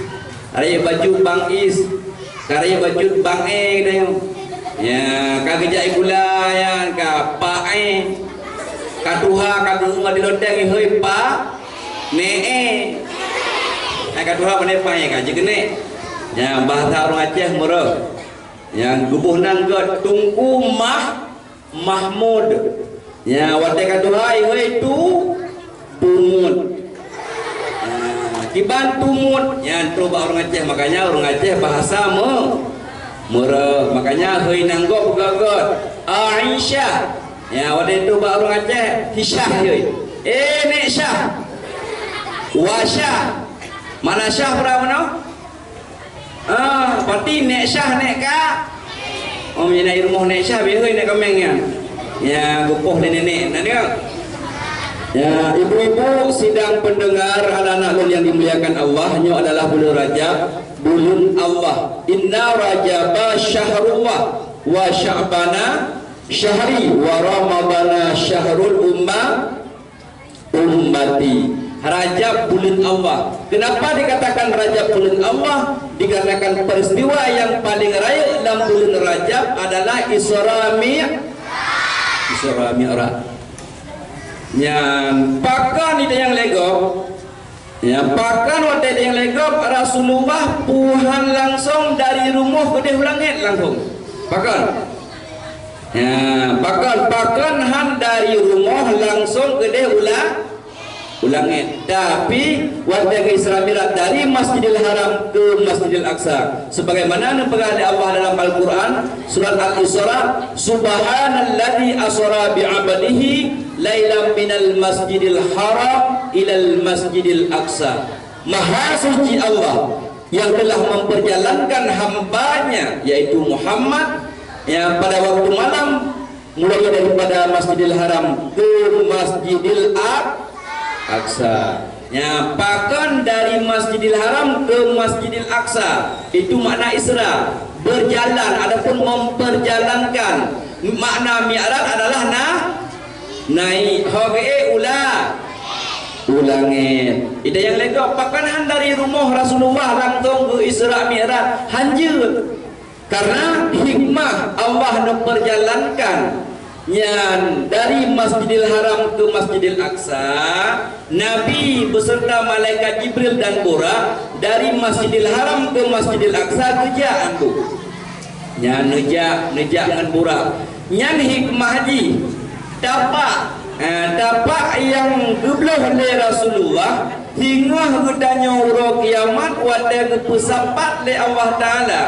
raya bacut Bang Is, ka raya bacut Bang E geutanyoe. Ya, ka geujak sikula nyan ka paéng. Ka tuha ka geuhôi di loteng ihôi pa, Ne'e. Hai ka tuha pandai paih ka jikeuneuk. Nyan bahasa ureuëng Aceh meureuh. Nyan geuboh nan gét Teungku Mah-, Mahmud. Nyan watée ka tuha ihôi tu tumut. Nah, kiban tumut nyan troh bak ureuëng Aceh, makanya ureuëng Aceh bahasa me-, meureuh. Makanya hôi nan gét peugah gét. Aisyah. Ya, watée tu bak ureuëng Aceh, hi Syah yoi. Eh, Nek Syah. Wa Syah. Mana Syah pura meunoe? Ah, pati Nek Syah, Nek ka. Oh, mina i rumoh Nek Syah, bihoi Nek Kameng nyan. Ya, geupoh lé nenek, na deungoe? Ya, ibu-ibu sidang pendengar anak-anak lôn yang dimuliakan Allah, nyoe adalah buleuen Rajab, buleuen Allah. Inna Rajaba syahrullah wa Sya'bana syahri wa Ramadana syahrul umma, ummati. Rajab buleuen Allah. Kenapa dikatakan Rajab buleuen Allah? Dikarenakan peristiwa yang paling rayeuk lam buleuen Rajab adalah Isra Mi-, Isra Mi'raj. Nyan pakon ita nyang lé gob? Ya, pakon watée nyang lé gob Rasulullah peuhan langsong dari rumoh keudeh u langét langsong. Pakon? Ya, pakon, pakon han dari rumoh langsong keudeh u la-, u langét. Tapi watée geu Isra Mi'raj dari Masjidil Haram ke Masjidil Aqsa. Sebagaimana neupeugah lé Allah dalam Al-Quran, surat Al-Isra, "Subhanalladzi asra bi 'abdihi lailam minal masjidil haram ilal masjidil aqsa." Maha suci Allah yang telah memperjalankan hamba-Nya, yaitu Muhammad, yang pada waktu malam mulai daripada Masjidil Haram ke Masjidil Aq-, Aqsa. Ya, pakon dari Masjidil Haram ke Masjidil Aqsa, itu makna Isra, berjalan, adapun memperjalankan. Makna Mi'raj adalah na-, naik. Ho geuék u la-, u langét. Ita nyang lé gob, pakon han dari rumoh Rasulullah langsong geu Isra Mi'raj? Han jeuet. Karena hikmah Allah neuperjalankan nyan dari Masjidil Haram ke Masjidil Aqsa, Nabi beserta malaikat Jibril dan Burak dari Masjidil Haram ke Masjidil Aqsa geujak antu. Nyan neujak, neujak ngon Burak. Nyan hikmah jih. Tapak Ah, tapak nyang geubloh lé Rasulullah, singoh geutanyoe uroe kiamat watée geupeusapat lé Allah Taala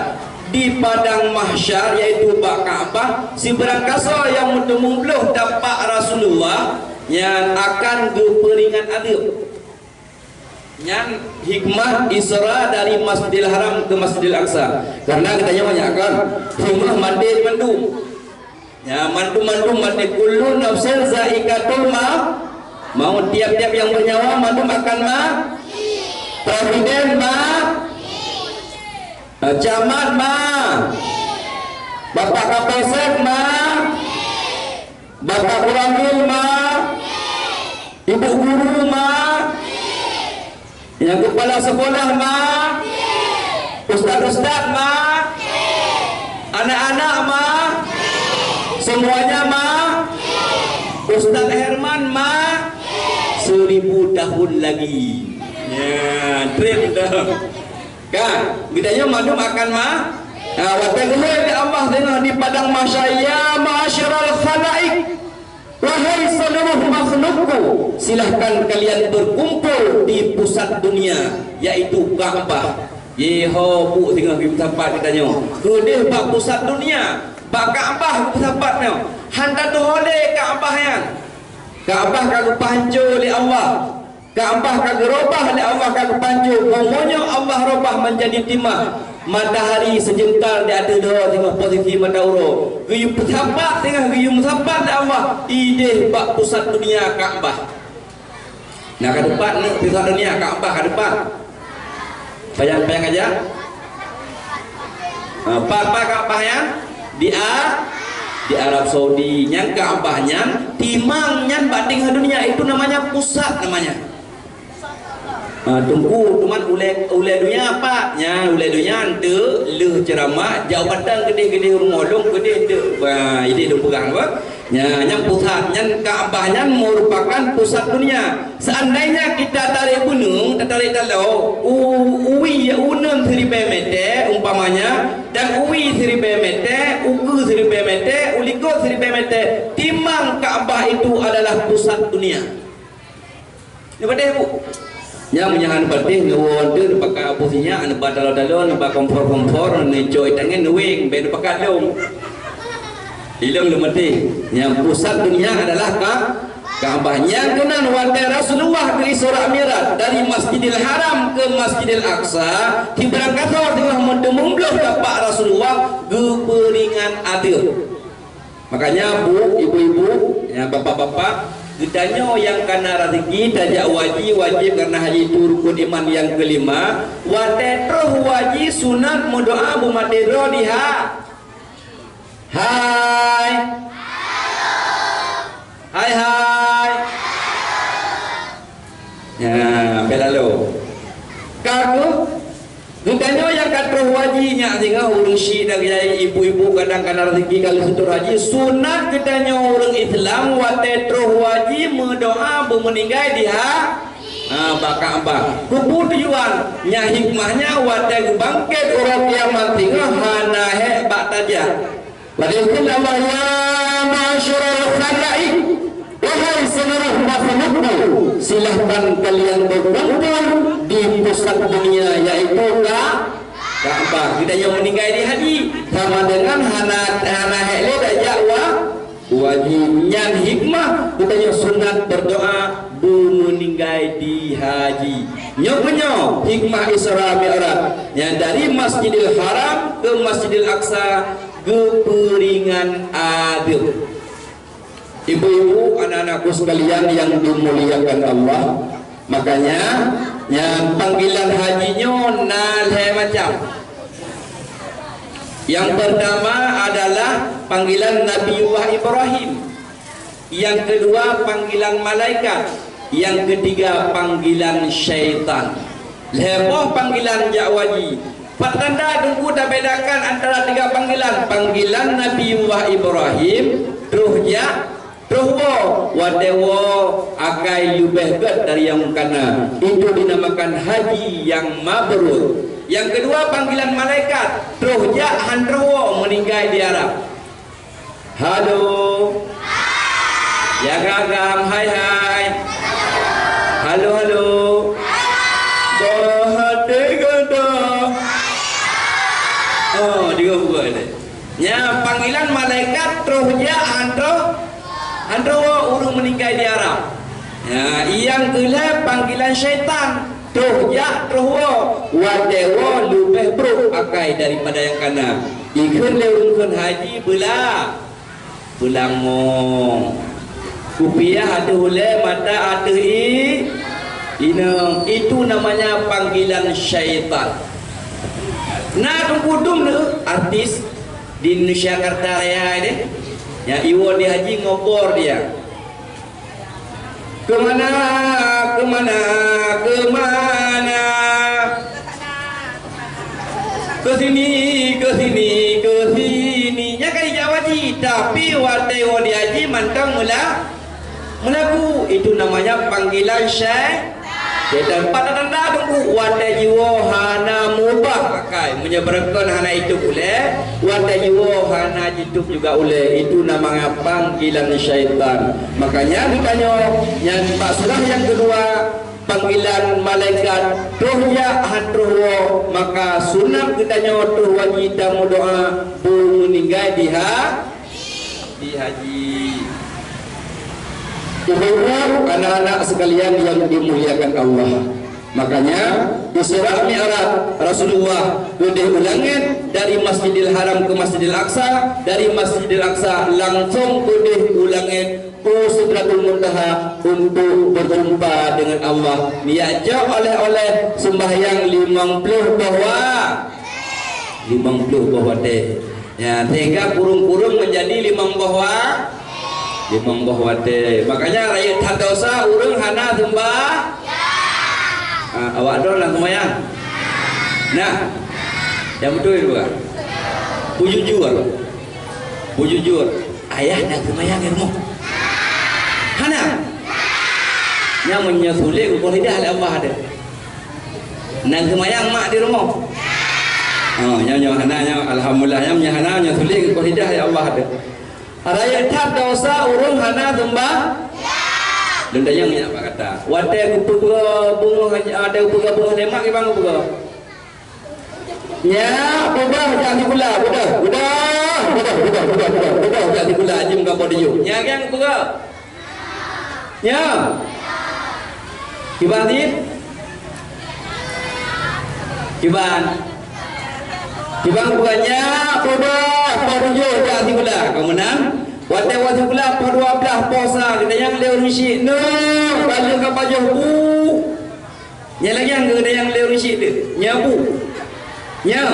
di padang mahsyar, yaitu bak Ka'bah, sibarang kasoe nyang meuteumubloh tapak Rasulullah, nyan akan geupeuringan adeueb. Nyan hikmah Isra dari Masjidil Haram ke Masjidil Aqsa. Karena geutanyoe nyan kan, singoh maté mandum. Ya, mandum-mandum maté. Kullu nafsin za'iqatul ma-, maut. Tiap-tiap yang bernyawa mandum akan ma-, presiden ma-, camat ma-, bapak kapolsek ma-, bapak koramil ma-, ibu guru ma-, nyang kepala sekolah ma-, ustaz-ustaz ma-, anak-anak ma-, semuanya ma-, Ustaz Herman ma-, seribu tahun lagi. Ya, treb dah. Kan, geutanyoe mandum akan ma-, ha, watée geulhée lé Allah singoh di padang mahsyar, "Ya ma'asyiral khalaiq, wahai seluruh makhlukku, silahkan kalian berkumpul di pusat dunia, yaitu Ka'bah." Yeho bu singoh geupeusapat geutanyoe. Keudeh bak pusat dunia, bak Ka'bah geupeusapat nyoe. Han tatuho lé Ka'bah nyan. Ka'bah ka geupancô lé Allah. Ka'bah ka geurubah lé Allah, ka geupancô. Bumoe nyoe Allah rubah manjadi timah. Matahari seujengkal di ateueh droe singoh posisi mata uroe. Geuyue peusapat singoh, geuyue meusapat lé Allah ideh bak pusat dunia Ka'bah. Nah, ka teupat ni, pusat dunia Ka'bah ka teupat. Payah-payah aja. Ha, pat-pat Ka'bah nyan? Di A-, di Arab Saudi. Nyan Ka'bah nyan, timang nyan bak teungoh dunia. Itu namanya pusat namanya. Ha, Teungku, teuma ulée, ulée dunia pat? Nyan ulée dunia, eunteuk lheueh ceuramah, jak u batang keudeh-keudeh rumoh lôn keudeh eunteuk. Bah, ideh lôn peugah apa? Nya, nyang pusat, nyan Ka'bah nyan merupakan pusat dunia. Seandainya kita tarik benung, tarik taloe, u-, uwie uneun siribée mete, umpamanya, dan uwie siribée mete, ukeue siribée mete, ulikot siribée mete, timang Ka'bah itu adalah pusat dunia. Neupatéh, Bu? Nyang meunyoe hana neupatéh, neuwoe eunteuk, neupakat apui sinyak, neuba taloe-taloe, neuba kompor-kompor, neucok ié tangen, neuweng, bèk neupakat lom. Ilong leumatéh. Nyang pusat dunia adalah Ka-, Ka'bah. Nyang keunan watée Rasulullah geu-Isra Mi'raj dari Masjidil Haram ke Masjidil Aqsa, sibarang kasoe teungoh meuteumubloh tapak Rasulullah geupeuringan ateueh. Makanya, Bu, ibu-ibu, ya, bapak-bapak, geutanyoe nyang kana raseuki tajak u haji wajéb karena haji itu rukun iman nyang keulima. Watée troh u haji sunat meudoa beumaté droe di ha-, hai. Hai, hai. Ya, bela lo. Ka keuh, geutanyoe nyang ka troh u haji nyak singoh ureuëng syiek dan kiai, ibu-ibu kadang kana raseuki ka lheueh troh haji, sunat geutanyoe ureuëng Islam watée troh u haji meudoa beumeuninggai di ha-, ha, bak Ka'bah. Keupeue tujuan? Nyan hikmahnya watée geubangket uroe kiamat singoh hana hék bak tajak. Padahai Allah, "Ya ma'asyiral khalaiq, wahai seluruh makhlukku, silahkan kalian berkumpul di pusat dunia, yaitu Ka-, Ka'bah." Geutanyoe meuninggai di haji, sama dengan hana, hana hék lé tajak wa-, u haji. Nyan hikmah geutanyoe sunat berdoa beumeuninggai di haji. Nyoe keunyoe hikmah Isra Mi'raj, nyang dari Masjidil Haram ke Masjidil Aqsa, geupeuringan adeueb. Ibu-ibu, anak-anakku sekalian yang dimuliakan Allah, makanya, nyang panggilan haji nyoe na lhée macam. Yang pertama adalah panggilan Nabiullah Ibrahim. Yang kedua, panggilan malaikat. Yang ketiga, panggilan syaitan. Lhée boh panggilan jak u haji. Pat tanda Teungku tabedakan antara tiga panggilan? Panggilan Nabiullah Ibrahim, troh jak, troh woe. Watée woe akai leubeh gét dari nyang kana. Itu dinamakan haji yang mabrur. Yang kedua, panggilan malaikat, troh jak han troh woe, meuninggai di Arab. Halo. Agam-agam, hai hai. Halo halo. Bah até gata. Oh, dia buat ni. Nya panggilan malaikat troh jak han troh, han troh woe ureuëng meuninggai di Arab. Ya, nyang keulhèe panggilan syaitan troh jak troh woe, watèe woe leubeh brôk akai daripada nyang kana. Ikheun lé ureuëng kheun haji beula, beulamong. Kupiah ateueh ulèe, mata ateueh i, inong. Itu namanya panggilan syaitan. Na teungku dum neuh artis di Indonesia Jakarta Raya ini. Ya, iwoe di haji ngobor dia. Kemana, kemana, kemana? Ke sini, ke sini, ke sini. Nya kan ijak haji, tapi watèe woe di haji mantong meula, meulaku. Itu namanya panggilan syai-, syaitan. Pat tanda teungku, watèe jiwoe hana mubah akai, meunyoe beureukan hana itôb ulèe, watèe jiwoe hana jitôb juga ulèe. Itu namanya panggilan syaitan. Makanya geutanyoe nyan bak surah nyang keudua, panggilan malaikat troh jak han troh woe, maka sunat geutanyoe troh wajib tameudoa beu meuninggai di ha-, di haji. Ibu-ibu, anak-anak sekalian yang dimuliakan Allah, makanya Isra Mi'raj Rasulullah keudeh u langèt dari Masjidil Haram ke Masjidil Aqsa, dari Masjidil Aqsa langsung keudeh u langèt u Sidratul Muntaha untuk berjumpa dengan Allah. Nyan jak oleh-oleh sembahyang limong ploh boh wa-, limong ploh boh watèe. Ya, sehingga kurung-kurung menjadi limong boh wa-, limong boh watèe. Makanya rayeuk that dosa ureuëng hana seumbah-, ah, awak droe na seumayang? Nah, nyang beutôi dua. Bujujur. Bujujur. Ayah na seumayang di rumoh? Hana? Nyan meunyoe sulet geupeugah lidah lé Allah ada. Na seumayang mak di rumoh? Oh, nyan, nyan hana, nyan alhamdulillah, nyan, nyan hana, nyan sulet geupeugah lidah lé Allah ada. Rayeuk that dosa ureuëng hana seumbah-, lôn tanyong nyan bak gata. Watèe geupeugah beungoh, watèe geupeugah beungoh lé mak, kiban geupeugah? Nyak, peugah jak sikula, peugah, peugah, peugah jak sikula, jeuem ka po dijok. Nyak nyang peugah. Nyak. Kiban cit? Kiban. Kiban peugah nyak, peugah, po dijok jak sikula. Ka meunan, watèe woe sikula po dua blaih, po sa, geutanyoe lé ureuëng syik, "Nyak, ka lheueh ka pajoh bu." Nyan lagèe nyang geutanyoe lé ureuëng syik teuh. Nyan bu. Nyan.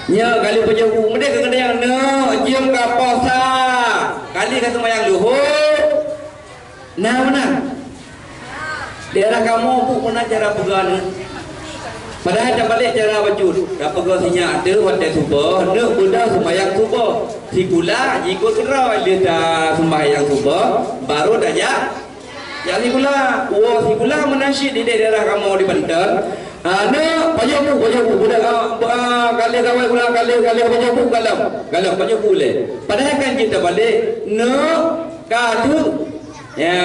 Nyan ka lheueh pajoh bu. Meudeh keu geutanyoe, "Nyak, jeuem ka po sa." Ka lheueh ka seumayang luhô. Na meunan. Daerah kamoe bu meunan cara peugah nyan. Padahai tabalek cara bacut. Tapeugah sinyak teuh watèe suboh, nyak beudôh seumayang suboh. Sikula jikôt keudroe, lheueh taseumayang suboh, baru tajak Jak sikula, woe sikula meunan cit di daerah kamoe di Banten. Ah, nyak, pajoh bu, pajoh bu, budak, ah, bu-, ah, ka lheueh gawai sikula, ka lheueh, ka lheueh pajoh bu, galom, galom, pajoh bu lé. Padahai kan jeuet tabalek, nyak, ka lheueh. Ya,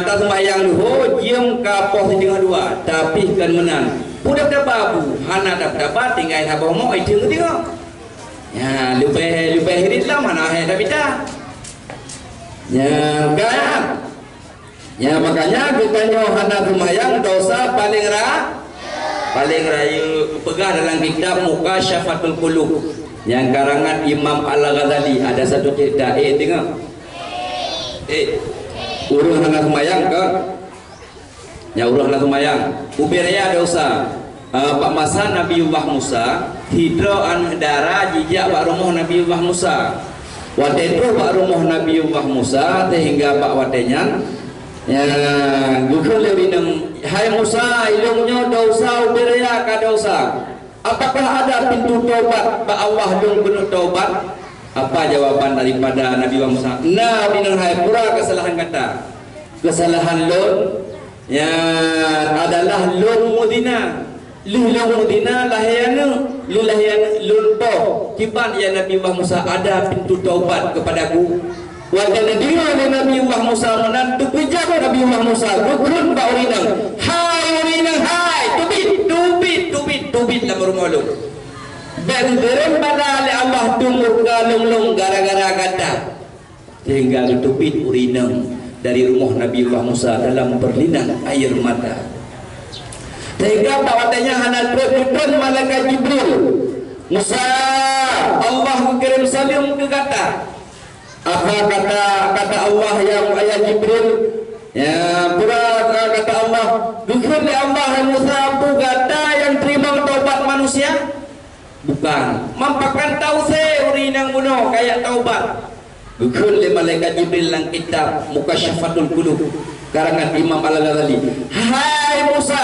taseumayang luhô, jeuem ka poh siteungoh dua, tapi kan meunan. Peue dap-dap bu, hana dap-dap, tinggai saboh mok, i teungoh-teungoh. Ya, leubeh, leubeh hireuen lom, hana hai tapita. Ya, kan? Ya, makanya geutanyoe hana seumayang dosa paleng ra-, paleng rayeuk. Geupeugah dalam kitab Mukasyafatul Qulub nyang karangan Imam Al-Ghazali, ada satu cerita, eh, deungoe. Eh, ureueng hana seumayang ka? Nyang ureueng hana seumayang. Ubé raya dosa. Ah, bak masa Nabiullah Musa, sidroe aneuk dara jijak bak rumoh Nabiullah Musa. Watèe troh bak rumoh Nabiullah Musa, sehingga bak watèe nyan, ya, geukheun lé ureueng inong, "Hai Musa, ilôn nyoe dosa ubé raya ka dosa. Apakah ada pintu taubat bak Allah lôn keuneuk taubat?" Apa jawaban daripada Nabiullah Musa? "Na, ureueng inong hai, peue keusalahan gata?" "Keusalahan lôn, ya, adalah lôn meuzina. Lheueh lôn meuzina, lahé aneuk, lheueh lahé aneuk lôn poh. Kiban, ya Nabiullah Musa, ada pintu taubat keupadaku?" Watée neudeungoe lé Nabiullah Musa meunan, teupeujak Nabiullah Musa, geukheun bak ureuëng inong, "Hai ureuëng inong, hai! Teubiet, teubiet, teubiet, teubiet lam rumoh lôn! Bék geureueng bala lé Allah teumurka lôn-lôn gara-gara gata." Sehingga geuteubiet ureuëng inong dari rumoh Nabiullah Musa dalam perlinang air mata. Sehingga bak watée nyan hana trok geutron malaikat Jibril. "Musa, Allah geukirém saleuem keu gata." Apa kata, kata Allah, ya, ya Jibril? Ya, pura kata Allah, geukheun lé Allah, "Hai Musa, peue gata nyang teurimong taubat manusia?" "Bukan. Mampakan tau se ureuëng nyang bunoe kajak taubat." Geukheun lé malaikat Jibril lam kitab Mukasyafatul Qulub, karangan Imam Al-Ghazali, "Hai Musa,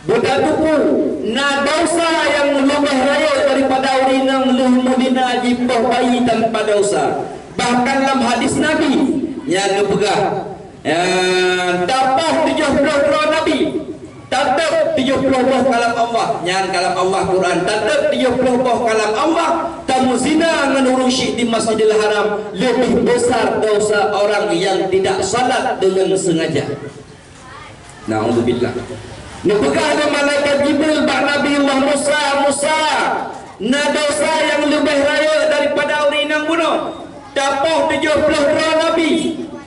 beutateupeue, na desya nyang leubeh rayeuk daripada ureuëng nyang lheueh meuzina jipoh bayi tanpa desya. Bahkan lam hadis Nabi nyang geupeugah, eh, tapoh tujoh ploh droe nabi, tateueb tujoh ploh boh kalam Allah, nyan kalam Allah Quran, tateueb tujoh ploh boh kalam Allah, tameuzina ngon ureuëng syiek di Masjidil Haram, leubeh besar desya orang yang tidak salat dengan sengaja." Naudzubillah. Neupeugah lé malaikat Jibril bak Nabi Allah Musa, "Musa, na desya nyang leubeh rayeuk daripada ureuëng inong bunoe. Tapoh tujoh ploh droe nabi,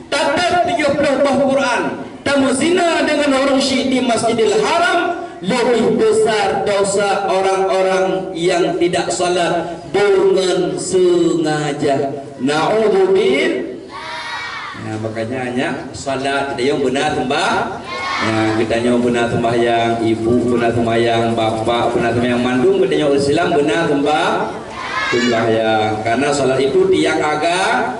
tateueb tujoh ploh boh Quran, tameuzina deungon ureuëng syiek di Masjidil Haram, leubeh besar desya orang-orang yang tidak salat dengan sengaja." Naudzubillah. Nah, makanya nyak salat geutanyoe beuna seumbah. Nah, geutanyoe beuna sembahyang, ibu beuna sembahyang, bapak beuna sembahyang, mandum geutanyoe Islam beuna seumbah, sembahyang. Karena salat itu tiang aga-,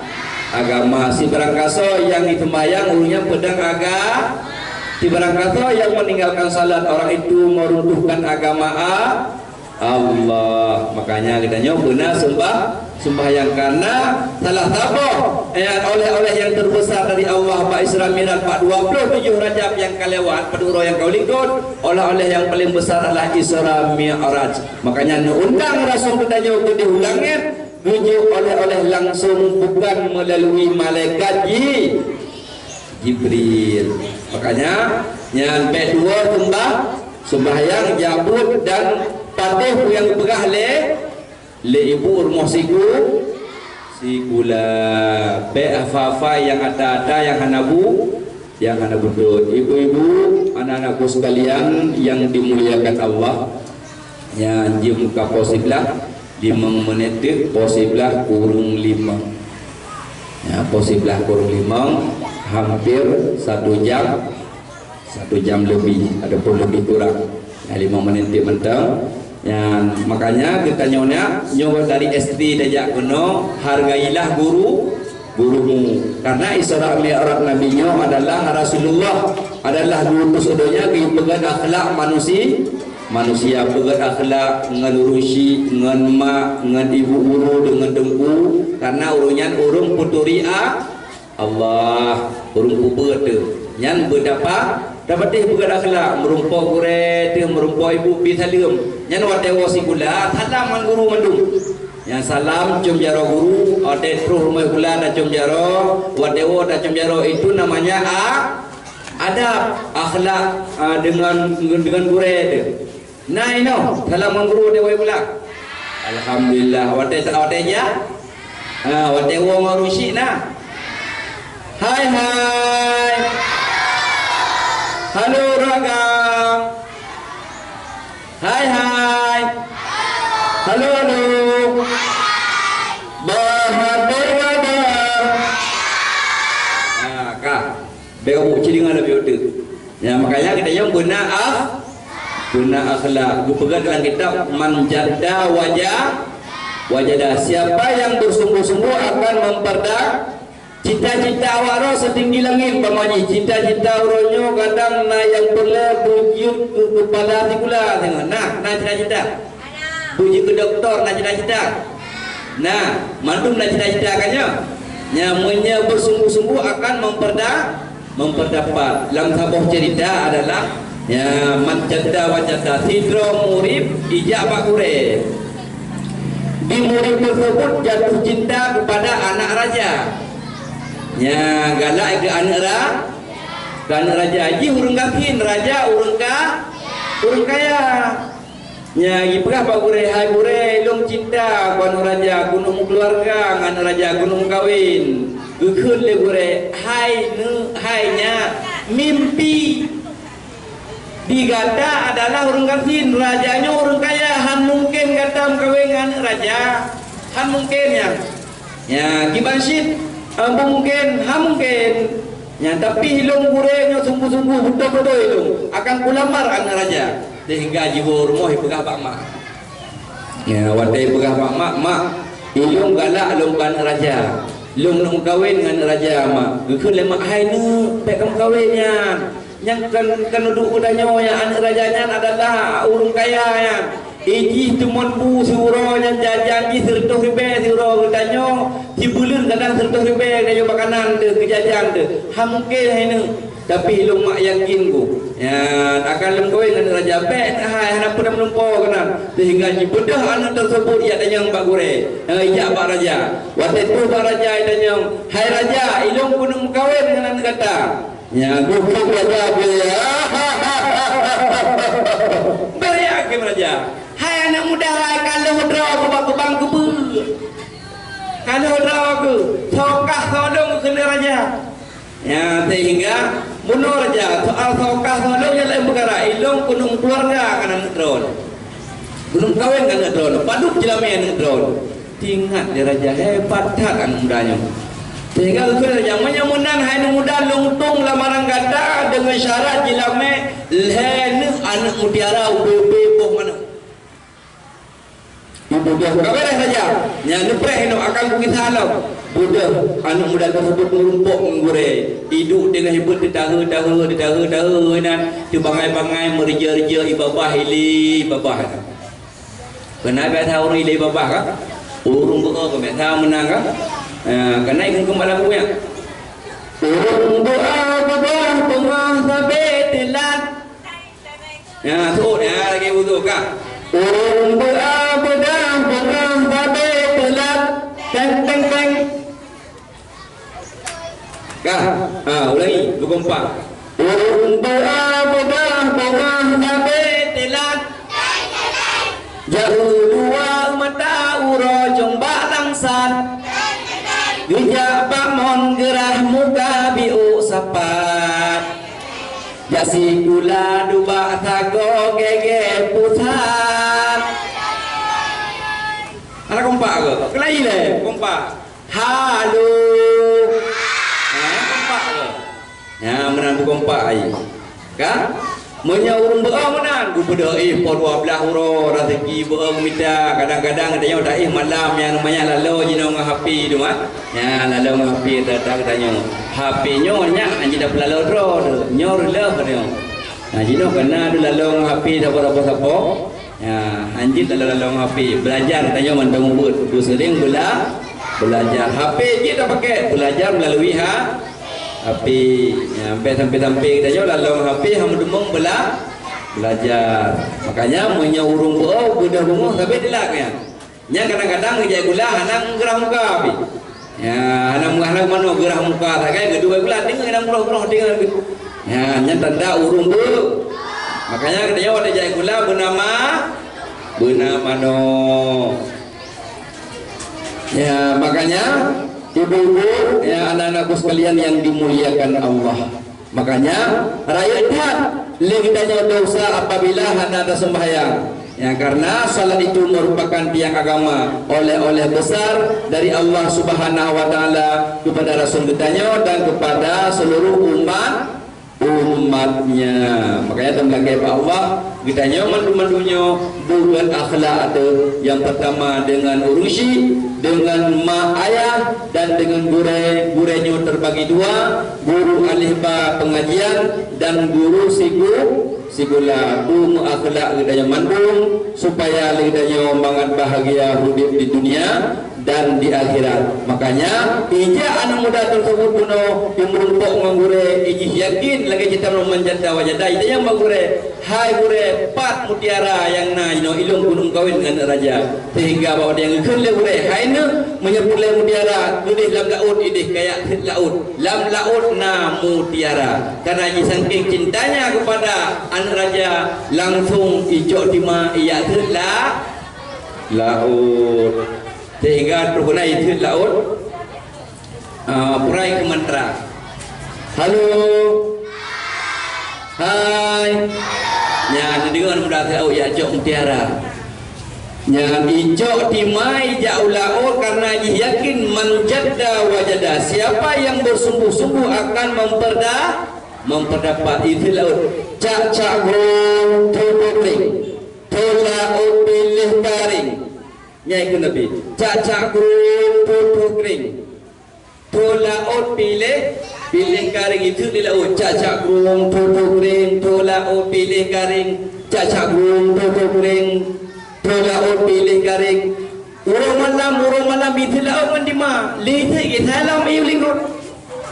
agama. Sibarang kasoe nyang jisembahyang, ureuëng nyan peudong aga-, sibarang kasoe nyang meninggalkan salat, orang itu meruntuhkan agama a-, Allah. Makanya geutanyoe beuna seumbah, sembahyang, karena salah saboh, eh, oleh-oleh nyang terbesar dari Allah bak Isra Mi'raj bak dua puluh tujuh Rajab nyang ka lewat, padub uroe nyang ka likot, oleh-oleh nyang paling besar adalah Isra Mi'raj. Makanya neuundang Rasul geutanyoe keudeh u langét, geujok oleh-oleh langsung bukan melalui malaikat Ji-, Jibril. Makanya, nyan bék tuwoe seumbah, sembahyang, jak beuet dan patéh peue nyang geupeugah lé, lé ibu rumoh siku, sikula. Bék hafai-hafai nyang ata-ata nyang hana bu-, nyang hana beutôi. Ibu-ibu, anak-anakku sekalian yang dimuliakan Allah, nyan jeuem ka poh siblaih, limong menit teuk poh siblaih kureueng limong. Ya, poh siblaih kureueng limong, hampir satu jam, satu jam lebih ataupun lebih kurang. Ya, limong menit teuk mantong. Ya, makanya geutanyoe nyoe dari S D tajak keunoe, hargailah guru, gurumu. Karena Isra Mi'raj Nabi nyoe adalah Rasulullah, adalah diutus u donya geupeugét akhlak manusi-, manusia, peugét akhlak ngon ureuëng syiek, ngon mak, ngon ibu guru, deungon teungku. Karena ureuëng nyan ureuëng peuturi a-, Allah, ureuëng peubeuet teuh. Nyan beudapa, dapatéh peugét akhlak, meurumpok gurée teuh, meurumpok ibu pih saleuem. Nyan watée woe sikula, salam ngon guru mandum. Nyan salam, cium jaroe guru, watée troh rumoh sikula tacom jaroe, watée woe tacom jaroe, itu namanya a-, adab, akhlak, a, deungon, deungon gurée teuh. Na inoe, salam ngon guru watée woe sikula. Alhamdulillah, watée sa-, watée jak. Ha, watée woe ngon ureuëng syiek na. Hai, hai. Halo, raga. Hai, hai. Halo, halo. Bahagia dah. Ha, ka. Bék ubuk ci deungoe leubeh uteuk. Ya, makanya kita nyang beuna akh-, beuna akhlak. Geupeugah dalam kitab, "Man jadda waja-, wajada." Siapa yang bersungguh-sungguh akan memperda-, cita-cita awak droe setinggi langit, umpama jih cita-cita uroe nyoe kadang na nyang peureulée beujeuet keu keupala sikula. Tengok, nah, na cita-cita. Beujeuet keu doktor na cita-cita. Nah, mandum na cita-cita kan nyoe. Nya, meunyoe beusungguh-sungguh akan memperda-, memperdapat. Lam saboh cerita adalah, ya, man jadda wajada, sidroe murit ijak bak gurée. Di murit tersebut jatuh cinta kepada anak raja. Nya, galak keu aneuk ra-, keu aneuk raja. Jih ureuëng gasien, raja ureuëng ka-, ureuëng kaya. Nya, jipeugah bak gurée, "Hai gurée, ilông cinta keu aneuk raja, keuneuk meukeuluwarga ngon aneuk raja, keuneuk meukawen." Geukheun lé gurée, "Hai neuk, hai nyak, mimpi di gata adalah ureuëng gasien, raja nyoe ureuëng kaya, han mungken gata meukawen ngon aneuk raja. Han mungken nyan." Ya, kiban cit, eh, mungken, ha mungken. Ya, tapi ilông gurée nyoe sungguh-sungguh, beutôi-beutôi ilông akan kulamar aneuk raja. Sehingga jiwoe rumoh jipeugah bak mak. Ya, watée jipeugah bak mak, "Mak, ilông galak lôn keu aneuk raja. Lôn neuk meukawen ngon aneuk raja, Mak." Geukheun lé mak, "Hai neuk, bék kameukawen nyan. Nyang kan, kan duek geutanyoe nyan, aneuk raja nyan adalah ureuëng kaya nyan. Ijih teumon bu siuroe nyan jajan jih sireutôh ribée siuroe geutanyoe, sibuleuen kadang sireutôh ribée geutanyoe makanan deuh, geujajan deuh. Ha mungken hai neuk, tapi ilông mak yakin ku. Nyan akan lôn kawen ngon aneuk raja, bék hai hana peue meulumpo keunan." Sehingga jibeudôh aneuk teurseubut jak tanyong bak gurée, eh, jak bak raja. Watée troh bak raja jitanyong, "Hai raja, ilông keuneuk meukawen ngon aneuk gata." Nya, geupeugah raja beu. Beureuyak keu raja. "Hai aneuk muda, hai ka lheueh droe keu bak keubang keubeue. Ka lheueh droe keu, soe kah soe lôn," kheun raja. Nya, sehingga bunoe raja, soal soe kah soe lôn nyan laén peukara, ilông keuneuk meukeuluwarga ngon aneuk droe. Keuneuk meukawen ngon aneuk droe. Padub jilamé aneuk droe. Teuingat lé raja, hebat that aneuk muda nyoe. Sehingga geukheun raja, "Meunyoe meunan hai aneuk muda, lôn tueng lamaran gata deungon syarat jilamé lhée neuk aneuk mutiara ubé-ubé boh manok." Ibu dia, "Ka beureh raja." Nyan neupreh inoe akan kukisah lom. Beudôh aneuk muda teurseubut meurumpok ngon gurée. Iduek teungoh ibuet teutahe-tahe, teutahe-tahe inan, teubangai-bangai, meurija-rija, ibabah ilée ibabah. Keunan biasa ureuëng ilée babah ka? Ureuëng beuo ka biasa meunan ka? Ha, keunan ikheun keumbang lagu nyan. Ureuëng beuo babah beungoh sabe teulat. Ya, seuôt ya lagi beutôi ka. Ureuëng beuo babah beungoh sabe teulat. Teng, teng, teng. Ka. Ha, ulangi, beukompak. Ureuëng beuo babah beungoh sabe teulat. Jaroe luwa mata uroe cong bak langsat. Geujak bak mon geurah muka biôk sapat. Jak sikula dubak sagoe gege pusat. Hana kompak ke? Keulai lé, kompak. Halo. Ha, kompak ke? Nya, meunan beukompak ai. Ka? Meunyoe ureuëng beuo meunan, geubeudôh, eh, poh dua blaih uroe, raseuki beuo mita. Kadang-kadang geutanyoe taéh malam nyang namanya lalo jinoe ngon H P tu, ha. Nya, lalo ngon H P, rata-rata geutanyoe. H P nyoe nyak, hana jeuet tapeulalo droe tu. Nyoe reuleuh nyoe. Nah, jinoe kana tu lalo ngon H P sapo-sapo-sapo. Ya, hanjeuet lalo-lalo ngon H P. Belajar tanyoe mantong mubuet. Beuseuring bela-, belajar. H P jeuet tapakai, belajar melalui ha-, H P. Ya, sampai, sampai, sampai tanyoe lalo ngon H P, han meuteumong bela-, belajar. Makanya, meunyoe ureuëng beuo, beudôh beungoh, sabe teulat nyan. Nyan kadang-kadang geujak sikula hana meugeurah muka pih. Ya, hana meugeurah, hana meugeurah muka sagai, geuduek sikula teungoh hana meugeurah-geurah teungoh. Ya, nyan tanda ureuëng beu. Makanya geutanyoe watée jak sikula beuna ma-, beuna manoe. Ya, makanya ibu-ibu, ya, anak-anakku sekalian yang dimuliakan Allah. Makanya, rayeuk that lé geutanyoe desya apabila hana taseumbahyang. Ya, karena salat itu merupakan tiang agama, oleh-oleh besar dari Allah Subhanahu wa Taala kepada Rasul geutanyoe dan kepada seluruh umat, umatnya. Makanya, tameulakée bak Allah, geutanyoe mandum-mandum nyoe buet akhlak ateueh. Yang pertama dengan ureuëng syik, dengan mak ayah, dan dengan gurée. Gurée nyoe terbagi dua, guru alif ba pengajian dan guru sigu-, Sigula bu meuakhlak geutanyoe mandum, supaya lé geutanyoe mangat bahagia udép di dunia dan di akhirat. Makanya, ijak aneuk muda teuseubut bunoe nyang meurumpok ngon gurée, ijih yakin lagée jitamong manjada wajada, itanyong bak gurée, "Hai gurée, pat mutiara nyang na jinoe ilôn keuneuk kawen ngon aneuk raja?" Sehingga bak watée nyan geukheun lé gurée, "Hai neuk, meunyoe peureulée mutiara, keudeh lam laôt ideh kajak thôt laôt. Lam laôt na mutiara." Karena jih sangking cintanya kepada aneuk raja, langsung icok tima ijak thôt la-, laôt. Sehingga trok na ithôt laôt, ah, peurai keu mantra. "Halo. Hai." Nyan neudeungoe aneuk muda thôt laôt ijak cok mutiara. Nyan icok tima ijak u laôt karena jih yakin manjada wajada. Siapa yang bersungguh-sungguh akan memperda-, memperdapat. Ithôt laôt. Cak-cak grong, thô-thô kring. Thô laôt piléh karing. Nyan kheun Nabi. Cak-cak grong, thô-thô kring. Thô laôt piléh, piléh karing. Ithôt lé laôt, cak-cak grong, thô-thô kring, thô laôt piléh karing, cak-cak grong, thô-thô kring, thô laôt piléh karing. Uroe malam, uroe malam ithôt laôt ngon tima, lé ithôt geuthai lam ié likot.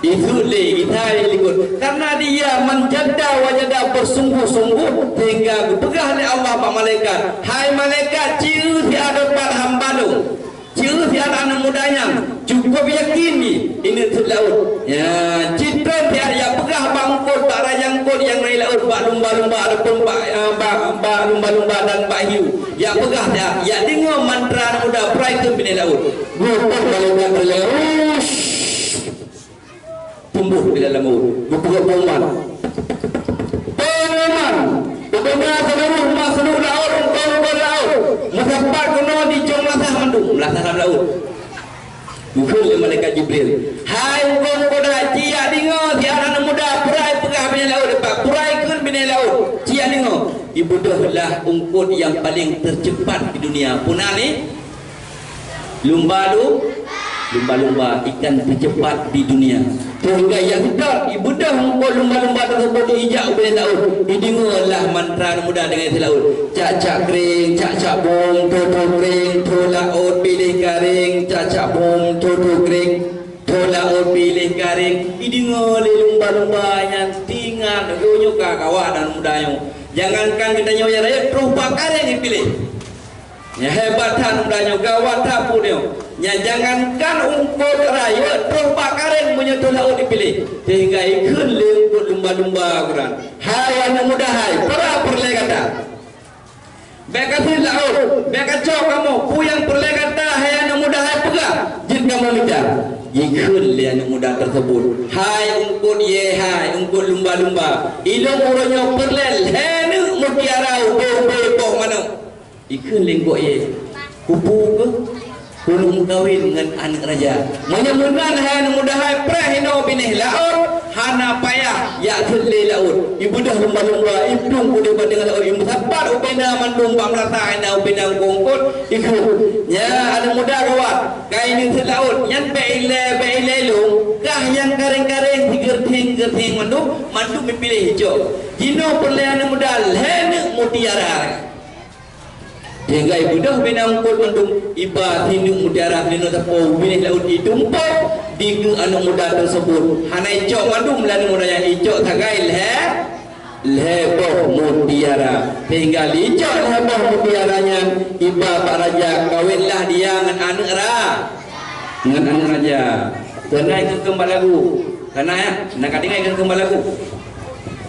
Ithôt lé geuthai likot. Karena dia manjada wajada bersungguh-sungguh, sehingga geupeugah lé Allah bak malaikat, "Hai malaikat, ci eu siat pat hamba lôn." Ci eu siat aneuk muda nyan, cukup yakin jih, ineuk thôt laôt. Ya, cit trön siat jak peugah bak eungkôt, bak raja eungkôt nyang na i laôt, bak lumba-lumba ataupun bak, eh, bak, bak lumba-lumba dan bak hiu. Jak peugah siat, jak deungoe mantra aneuk muda, peurai kheun binéh laôt. Geupeugah malaikat teuleus. Tumboh di dalam laôt, geupeugah pengumuman. Pengumuman! Ubena seluruh makhluk laôt, eungkôt-eungkôt laôt, meusapat keunoe di cong lasah mandum, lasah lam laôt. Geukheun lé malaikat Jibril, "Hai eungkôt-eungkôt hai, ci jak deungoe, siat aneuk muda peurai peugah binéh laôt, peurai kheun binéh laôt, ci jak deungoe." Ibeudôh lah eungkôt nyang paleng teucepat di dunia. Peue nan nyan? Lumba lu-, lumba-lumba ikan teucepat di dunia. Sehingga nyang seutôt ibeudôh eungkôt lumba-lumba teuseubut ijak u binéh laôt, ideungoe lah mantra aneuk muda deungon ithôt laôt. Cak-cak kring, cak-cak bong, thô-thô kring, thô laôt piléh karing, cak-cak bong, thô-thô kring, thô laôt piléh karing. Ideungoe lé lumba-lumba nyan, teuingat, "Nyoe ka gawat aneuk muda nyoe. Jangankan geutanyoe nyang rayeuk, troh bak karéng ipiléh." Nyan hebat that muda nyoe, gawat that peue nyoe. Nyan jangankan eungkôt rayeuk, troh bak karéng meunyoe troh laôt ipiléh. Sehingga ikheun lé eungkôt lumba-lumba keuran, "Hai aneuk muda hai, peue peureulée gata? Bék ka thôt laôt, bék ka cok kamoe. Peue nyang peureulée gata, hai aneuk muda hai, peugah, jeuet kamoe mita." Jikheun lé aneuk muda teuseubut, "Hai eungkôt yé hai, eungkôt lumba-lumba, ilôn uroe nyoe peureulée lhée neuk mutiara ubé-ubé boh manok." Ikheun lé eungkôt yé, "Kupeue keuh? Keuneuk meukawen ngon aneuk raja." "Meunyoe meunan hai aneuk muda hai, preh inoe binéh laôt, hana payah jak thôt lé laôt." Ibeudôh lumba-lumba, iplueng u deh bak teungoh laôt, imeusapat ubena mandum bak meulasah, na ubena eungkôt-eungkôt, ikheun, "Nyan aneuk muda gawat, ka ineuk thôt laôt, nyan bék ilée, bék ilée lôn, kah nyang karéng-karéng, sigeurteng-geurteng mandum, mandum ipiléh icok. Jinoe peureulée aneuk muda lhée neuk mutiara." Sehingga ibeudôh ubena eungkôt mandum, iba sineuk mutiara sineuk sapo u binéh laôt, itumpôk dikeue aneuk muda teuseubut. Hana icok mandum lé aneuk muda nyan, icok sagai lhée, lhée boh mutiara. Sehingga lé icok lhée boh mutiara nyan, iba bak raja, "Kawenlah dia ngon aneuk ra-, ngon aneuk raja." Keunan ikheun bak lagu. Keunan, ya, na ka deungoe ikheun bak lagu.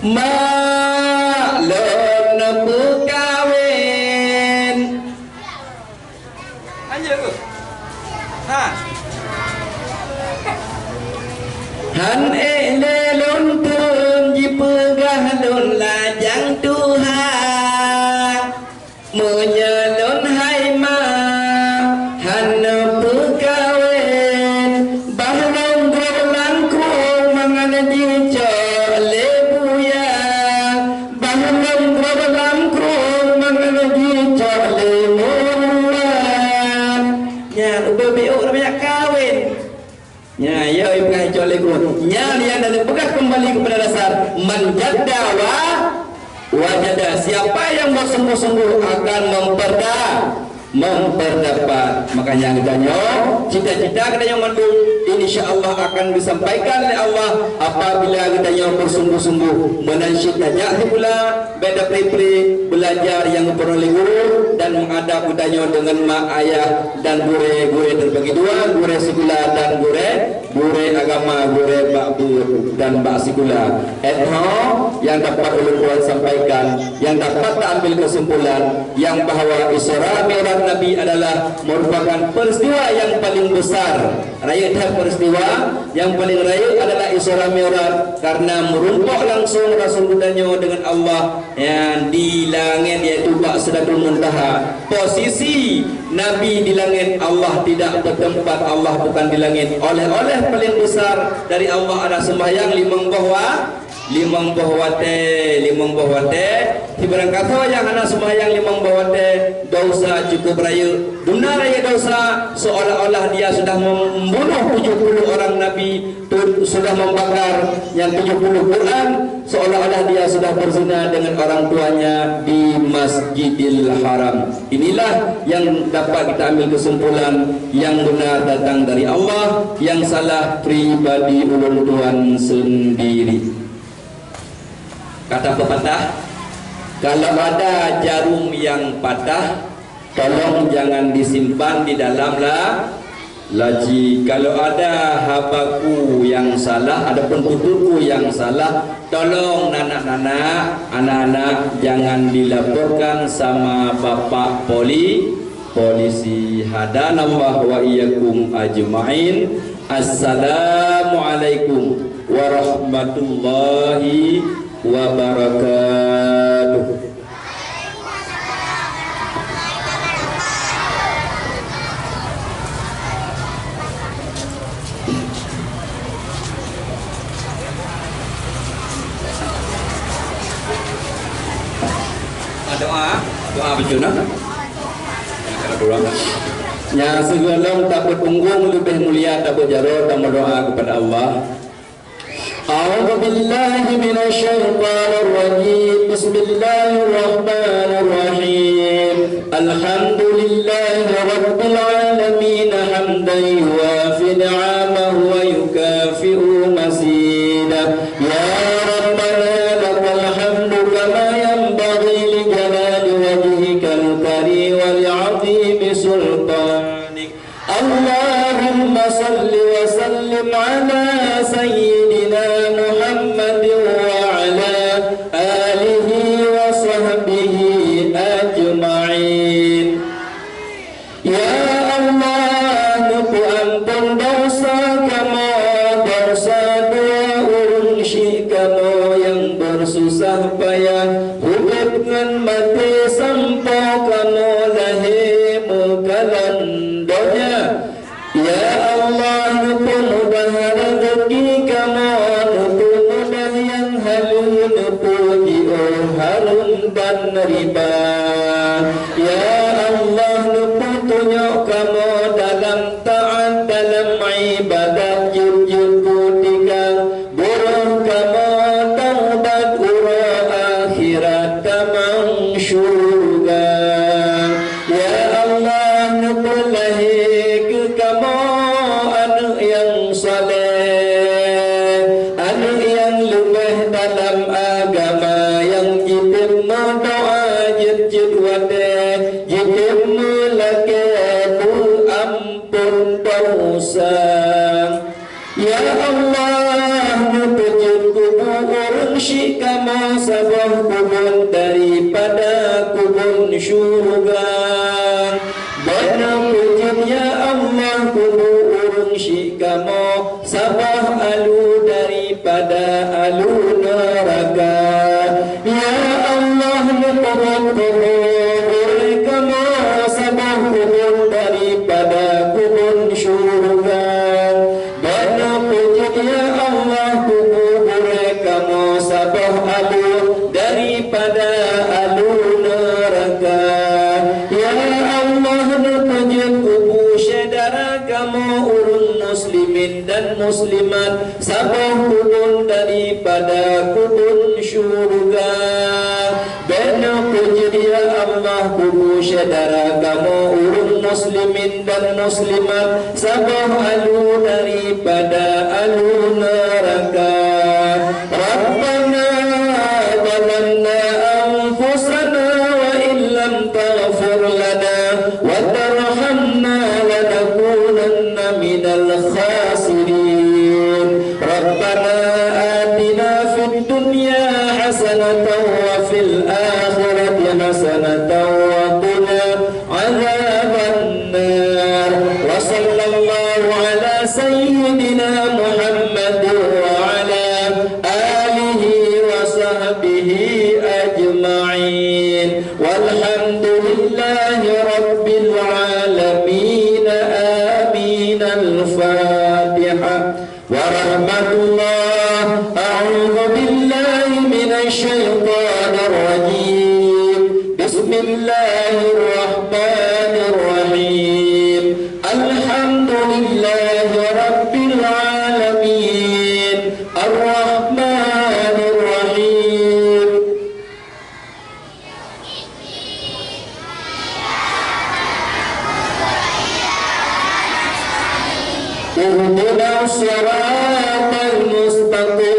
Mak lôn neupeukawen. Lanjut lagu. Ha. Han ék lé lôn kheun jipeugah lôn lajang tuha. Meunyoe lôn hai ma hana peukawen, bah lôn grob lam krueng mangat jicok lé buya, bah lôn grob lam krueng mangat jicok lé murua. Nyan ubé biôk rakyat kawen. Nyan, ya, ipeugah icok lé gurée. Nyan nyang dan peugah kembali kepada dasar, man jadda wa, Wajada, siapa yang bersungguh-sungguh akan memperda-, memperdapat. Makanya geutanyoe, cita-cita geutanyoe mandum, insya Allah akan disampaikan oleh Allah apabila geutanyoe bersungguh-sungguh. Meunan cit tajak sikula, beda pri-pri, belajar nyang geupeureulee guru, dan menghadap geutanyoe dengan mak ayah dan gurée-gurée terbagi dua, gurée sikula dan gurée gurée agama, gurée bak buet dan bak sikula. Nyoe nyang dapat ulôn tuan sampaikan, nyang dapat taambil kesimpulan, nyang bahwa Isra Mi'raj Nabi adalah merupakan peristiwa nyang paling besar. Rayeuk that peristiwa nyang paling rayeuk adalah Isra Mi'raj, karena meurumpok langsung Rasul geutanyoe dengan Allah nyang di langét, yaitu bak Sidratul Muntaha. Posisi Nabi di langét, Allah tidak bertempat, Allah bukan di langét. Oleh-oleh paling besar dari Allah ada sembahyang limong boh wa-, limong boh watée, limong boh watée. Sibarang kasoe nyang hana sembahyang limong boh watée, dosa cukup rayeuk. Duna rayeuk dosa, seolah-olah dia sudah membunuh tujuh puluh orang nabi, tu-, sudah membakar nyang tujuh puluh Quran, seolah-olah dia sudah berzina dengan orang tuanya di Masjidil Haram. Inilah yang dapat kita ambil kesimpulan, yang benar datang dari Allah, yang salah pribadi ulôn tuan sendiri. Kata pepatah, kalau ada jarum yang patah, tolong jangan disimpan di dalam la-, laci. Kalau ada habaku yang salah, adapun tuturku yang salah, tolong nanak-nanak, anak-anak, jangan dilaporkan sama bapak poli-, polisi. Hadanallah wa iyyakum ajma'in. Assalamualaikum warahmatullahi wabarakatuh. Doa, doa bencana. Nyang sigohlom tabeuet punggong leubeh mulia tabeuet jaroe tameudoa kepada Allah. أعوذ بالله من الشيطان الرجيم. بسم الله الرحمن الرحيم. الحمد لله رب العالمين، حمدا يوافي نعمه ويكافئ مزيده. يا ربنا لك الحمد كما ينبغي لجلال وجهك الكريم ولعظيم سلطانك. اللهم صل وسلم على سيدنا محمد وعلى آله وصحبه أجمعين. Ya Allah, neupeuampon desya kamoe, desya dua ureuëng syik kamoe nyang beususah payah, udeb ngon maté sampoe kamoe lahé meukalon donya. Ya Allah, neupeumudah rezeki kamoe, neupeumudah nyang haleue, neupeujiôh hareuem dan riba. Ya Allah, neupeutunyok kamoe dalam taát, dalam iébadat, jeuet-jeuet beutikang, beureuh kamoe taubat uroe akhirat tamong syeuruga. Ya Allah, neupeulahé keu kamoe aneuëk nyang saleh, aneuëk nyang leubeh dalam agama, nyang jitem meudoá jeuet-jeuet watée, jitem meulakée peuampon desya. Ya Allah, neupeujeuet kubu ureuëng syik kamoe saboh kubon daripada kubon syeuruga. Beuneupeucit, ya Allah, kubu ureuëng syik kamoe saboh aleue daripada aleue neuraka. Ya Allah, neupeubeuet kubu gurée kamoe saboh kubon daripada kubon syeuruga. Beuneupeucit, ya Allah, kubu gurée kamoe saboh aleue daripada aleue neuraka. Ya Allah, neupeujeuet kubu syedara kamoe ureuëng muslimin dan muslimat saboh kubon daripada kubon syeuruga. Kubu syedara kamoe ureuëng muslimin dan muslimat saboh aleue daripada aleue neuraka. Rabbana zalamna anfusana wa illam taghfir lana wa tarhamna lanakunanna minal khasirin. Rabbana atina fid dunya hasanatan wa fil akhirati hasanatan wa qina adzaban nar. Wa sallallahu ala sayyidina Muhammad wa ala alihi wa sahbihi ajma'in. Walhamdulillahi rabbil alamin. Amin. Al-Fatihah. Wa rahmatullah. A'udzu billahi minasy syaithanir rajim. Bismillahirrahmanirrahim. Alhamdulillahi rabbil alamin. Arrahmanirrahim. Ihdinas siratal mustaqim.